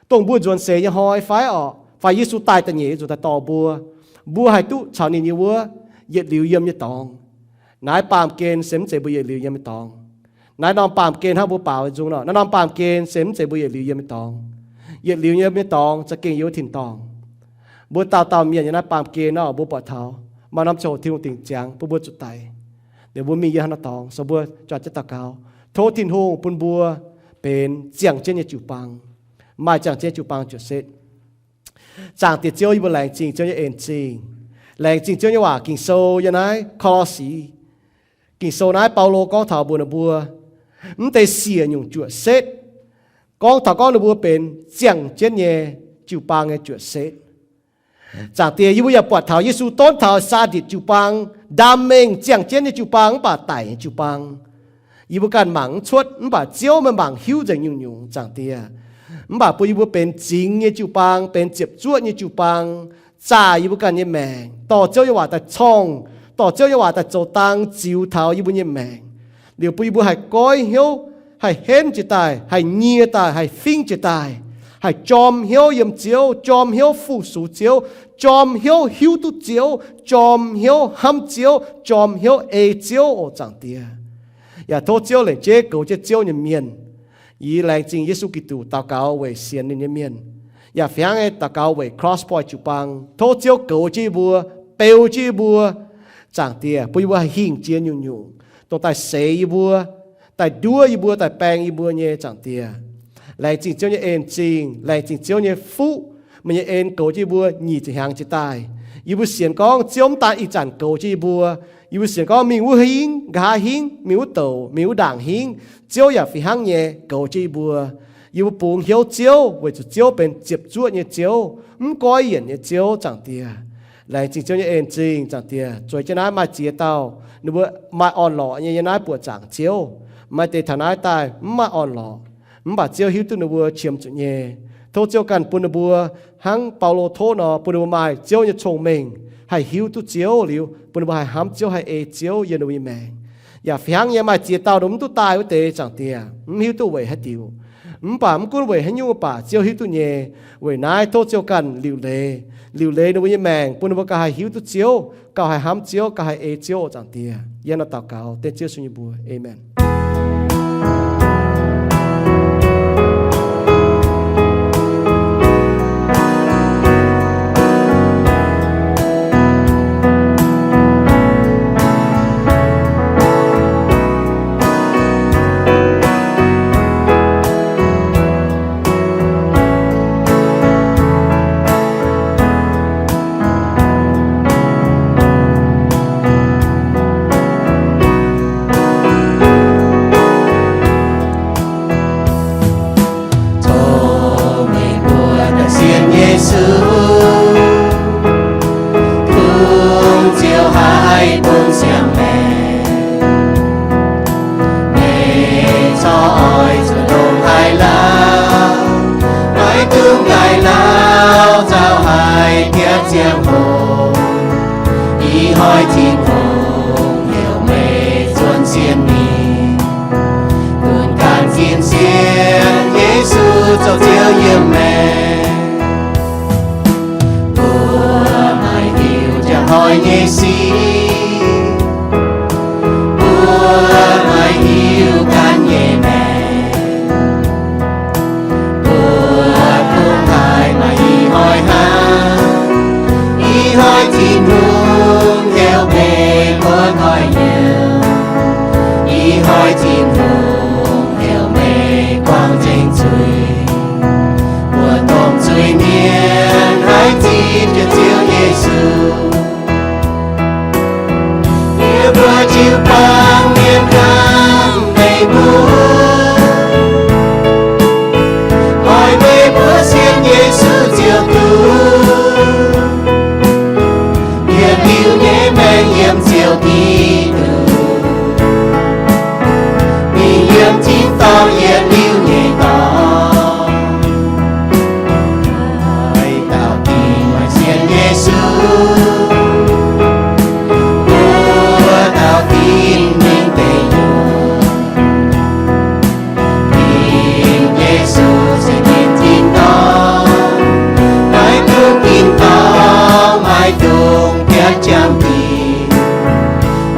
dongh mbuo nzuonx seix nyei hnoi fai orqc, fai Yesu daaih da'nyeic nzuqc daaih dorh mbuo, mbuo haih duqv caux ninh nyei wuov yietc liuz yiem nyei dorngx. Naaiv baamh gen se mv zeiz mbuo yietc liuz yiem nyei dorngx. Naaiv norm baamh gen hnangv mbuo baaux nzung nor, naaiv norm baamh gen se mv zeiz mbuo yietc liuz yiem nyei dorngx. Yietc liuz yiem nyei dorngx za'gengh yiem wuov tin-dorngh. Mbuo dauh dauh mienh yiem naaiv baamh gen nor, mbuo buatc taux maaih norm ziangh hoc Tin-Hungh dingc ziangx bun mbuo zuqc daic. Liuz mbuo mingh yiem haaix norm dorngx, so mbuo juangc jienv daux gaux, tov Tin-Hungh bun mbuo benx ziangh jienv nyei jiu-baang, maaih ziangh jienv jiu-baang juoqc setv. Zaangc Diex Ziouv, yie mbuo laengz zingh Ziouv nyei en zingh, laengz zingh Ziouv nyei waac Ging-Sou yiem naaiv Ko^lo^si. Ging-Sou naaiv Baulo gorngv taux mbuox ninh mbuo, mv deix siec nyungc juoqc setv, gorngv taux gorngv ninh mbuo benx ziangh jienv nyei jiu-baang nyei juoqc setv. Zaangc Diex, yie mbuo yaac buatc taux Yesu donv taux Saaditc jiu-baang, ndaam mengh ziangh jienv nyei jiu-baang mv baac daic nyei jiu-baang. Yie mbuo ganh mangc mv cuotv, mv baac Ziouv meih mangc hiuv nzengc nyungc-nyungc, Zaangc Diex. Mv baac bun yie mbuo benx zingx nyei jiu-baang, benx ziepc zuoqv nyei jiu-baang, zaah yie mbuo ganh nyei maengc, dorh Ziouv nyei waac daaih corngh, dorh Ziouv nyei waac daaih zoux dang ziux taux yie mbuo nyei maengc, liuz bun yie mbuo haih goiv hnyouv, haih henv jiez daaih, haih nyie daaih, haih fingv jiez daaih, haih jorm hnyouv yiem Ziouv, jorm hnyouv fu-sux Ziouv, jorm hnyouv hiuv duqv Ziouv, jorm hnyouv hnamv Ziouv, jorm hnyouv ei Ziouv oc, Zaangc Diex. Yaac tov Ziouv lengc jeiv goux jienv Ziouv nyei mienh. Yie laengz zingh Yesu Giduc daux gaux weic sienx ninh nyei mienh, yaac fih hnangv daux gaux weic Cross Point jiu-baang. Tov Ziouv goux jienv yie mbuo, beu jienv yie mbuo, Zaangc Diex, bun yie mbuo haih hingh jiex nyungc-nyungc. dongh daaih seix yie mbuo, daaih nduov yie mbuo, daaih baeng yie mbuo nyei Zaangc Diex. Laengz zingh Ziouv nyei en zingh, laengz zingh Ziouv nyei fuqv, meih nyei en goux jienv yie mbuo nyic ziepc hnyangx jiex daaih. Yie mbuo sienx gorngv Ziouv mv daan ih zanc goux jienv yie mbuo. Yie mbuo sienx gorngv mingh wuov hingv, nqa'haav hingv, mingh wuov douc, mingh wuov ndaangc hingv, Ziouv yaac fih hnangv nyei goux jienv yie mbuo. Yie mbuo bungx hnyouv Ziouv weic zuqc Ziouv benx ziepc zuoqv nyei Ziouv, mv goiv yienc nyei Ziouv, Zaangc Diex. Laengz zingh Ziouv nyei en zingh, Zaangc Diex. Zueiz jienv naaiv maaih ziex dauh, ninh mbuo maaih orn-lorqc nyei yiem naaiv buoqc zaangc Ziouv. Maaih deix taux naaiv daaih mv maaih orn-lorqc, mv baac Ziouv hiuv duqv ninh mbuo qiemx zuqc nyei. Tov Ziouv ganh bun ninh mbuo hnangv Baulo tov nor, bun ninh mbuo maaih Ziouv nyei cong-mengh, haih hiuv duqv Ziouv liuz, bun ninh mbuo haih hnamv Ziouv, haih ei Ziouv yiem ninh mbuo nyei maengc. Yaac fih hnangv nyei maaih ziex dauh ninh mbuo mv duqv daaih wuov deix, Zaangc Diex, mv hiuv duqv weic haaix diuc. Mv baac mv gunv weic haaix nyungc mv baac Ziouv hiuv duqv nyei. Weic naaiv tov Ziouv ganh liuc leiz, liuc leiz ninh mbuo nyei maengc, bun ninh mbuo gauh haih hiuv duqv Ziouv, gauh haih hnamv Ziouv, gauh haih ei Ziouv, Zaangc Diex. Yie nor daux gaux dengv Ziouv Yesu nyei mbuox. Aamen. Tov meih mbuo daaih sienx Yesu, kungx ziouc haih bun siang-maengc. Meih corc oix zuqc longc haaix lauh, maiv dungx ngaih lauh, zaux haic biatc ziangh hoc. Ih hnoi Tin-Hungh heuc meih zuonx sienx ninh, bun ganh sin sienx Yesu zoux Ziouv yiem maengc. Mbuo maiv hiuv njang hnoi nyei sic, mbuo maiv hiuv ganh nyei maengc. Mbuo kungx haih maaih ih hnoi hnangv. Ih hnoi Tin-Hungh heuc meih goiv koiv-nyuoqc. Ih hnoi Tin-Hungh heuc meih buangh nzengc zuiz. Mbuo domh zuiz-mienh haih zipv jienv Ziouv Yesu, yie mbuo jiu-baang mienh hnamv meih mbuo. Oix meih mbuo sienx Yesu ziouc duqv yietc liuz nyei maengc yiem Ziouv Giduc. Mingh yiem tin-dorngh yietc liuz nyei dorngx. Haaix dauh dingc maaih sienx Yesu, wuov dauh dingc mingh deic-nyuoqc. Dingc Yesu se dingc tin-dorngh, maiv dungx tin-dorngh, maiv dungx biatc jangx dingc,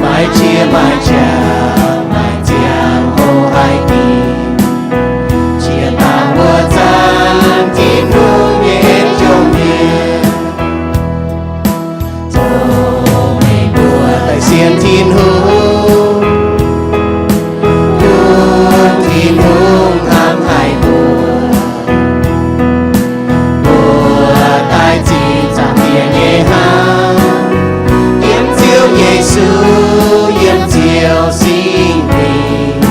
maiv qiex maiv qangx, maiv ziangh hoc haih dingc. Jiex daaih wuov zanc, Tin-Hungh nyei en jomc mienh. Tov meih mbuo daaih sienx Tin-Hungh, bun Tin-Hungh hnamv haic mbuo. Mbuo daaih zinh zaangc mienh nyei hnamv, yiem Ziouv Yesu, yiem Ziouv Singx Lingh.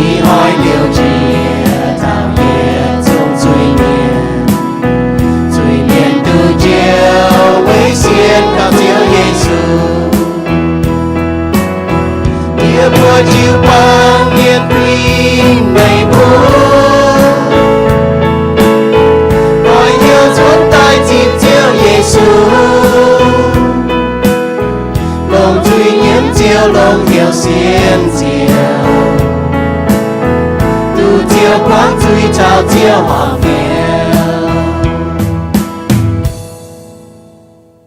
Ih hnoi liouh jiex taux yietc zungv zuiz-mienh, zuiz-mienh duqv njoux weic sienx kaux Ziouv Yesu. Yie mbuo jiu-baang mienh kuinx meih mbuo, oix hnyouv nzuonx daaih zipv Ziouv Yesu, longc zuiz-nyiemv Ziouv longc heuc sienx Ziouv, duqv Ziouv buangv zuiz caux Ziouv horpc fienx.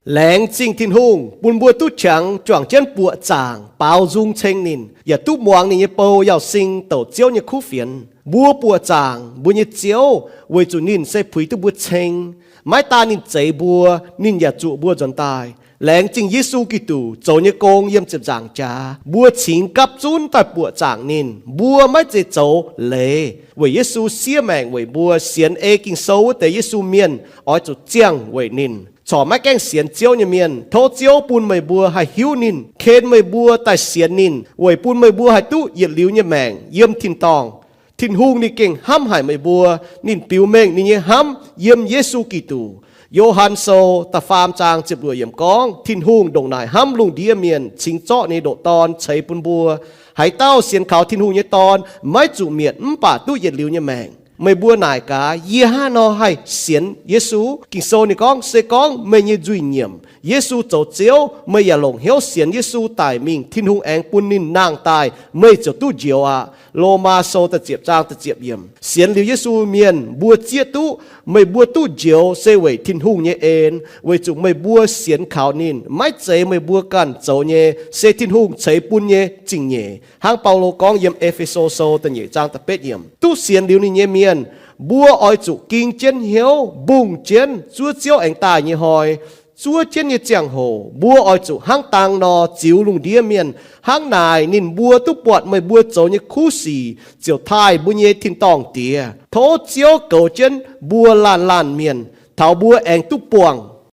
Laengz zingh Tin-Hungh bun mbuo duqv qangx juangc jienv buoqc zaangc baaux nzung ceng ninh, yaac duqv muangx ninh nyei bou Yauz Sing douc Ziouv nyei kuv fienx. Mbuo buoqc zaangc mbuo nyei Ziouv weic zuqc ninh se puix duqv mbuo ceng. Maiv daan ninh zeix mbuo, ninh yaac zuqc mbuo nzuonx daaih. Laengz zingh Yesu Giduc zoux nyei gong yiem ziepc nzaangc jaax, mbuo cingx gapv zunv daaih buoqc zaangc ninh. Mbuo maiv zeiz zoux leiz, weic Yesu siev maengc weic mbuo, sienx ei Ging-Sou wuov deix Yesu mienh oix zuqc ziangh weic ninh. Corc maiv gaengh sienx Ziouv nyei mienh, tov Ziouv bun meih mbuo haih hiuv ninh, ken meih mbuo daaih sienx ninh, weic bun meih mbuo haih duqv yietc liuz nyei maengc yiem tin-dorngh. Tin-Hungh ninh gengh hnamv haic meih mbuo. Ninh biux mengh ninh nyei hnamv yiem Yesu Giduc. Yo^han Sou da'faam zaang ziepc luoqc yiemc gorngv, Tin-Hungh ndongc naaic hnamv lungh ndiev mienh, cingx zorqv ninh nyei ndoqc Dorn ceix bun mbuo. Haaix dauh sienx kaux Tin-Hungh nyei Dorn maiv zuqc mietc mv baac duqv yietc liuz nyei maengc. Meih mbuo naaic gaax, yie hnangv haaix nor haih sienx Yesu? Ging-Sou ninh gorngv, se gorngv meih nyei nzuih nyiemc, Yesu zoux Ziouv, meih yaac longc hnyouv sienx Yesu daic mingh, Tin-Hungh aengx bun ninh nangh daaih, meih ziouc duqv njoux aqv. Lomaa Sou da'ziepc zaang da'ziepc yiemc. Sienx liuz Yesu mienh mbuo zieqv duqv, meih mbuo duqv njoux se weic Tin-Hungh nyei en, weic zuqc meih mbuo sienx kaux ninh. Maiv zeiz meih mbuo ganh zoux nyei, se Tin-Hungh ceix bun nyei zingh nyeic. Hnangv Baulo gorngv yiem E^fe^so Sou da'nyeic zaang da'betv yiemc, duqv sienx liuz ninh nyei mienh, mbuo oix zuqc ging jienv hnyouv, mbungh jienv zuov Ziouv aengx daaih nyei hnoi, zuov jienv nyei ziangh hoc, mbuo oix zuqc hnangv dang nor ziux lungh ndiev mienh. Hnangv naaic ninh mbuo duqv buatc meih mbuo zoux nyei kuv sic ziouc taaih mbuo nyei tin-dorngh Diex. Tov Ziouv goux jienv mbuo laanh laanh mienh, taux mbuo aengx duqv buangh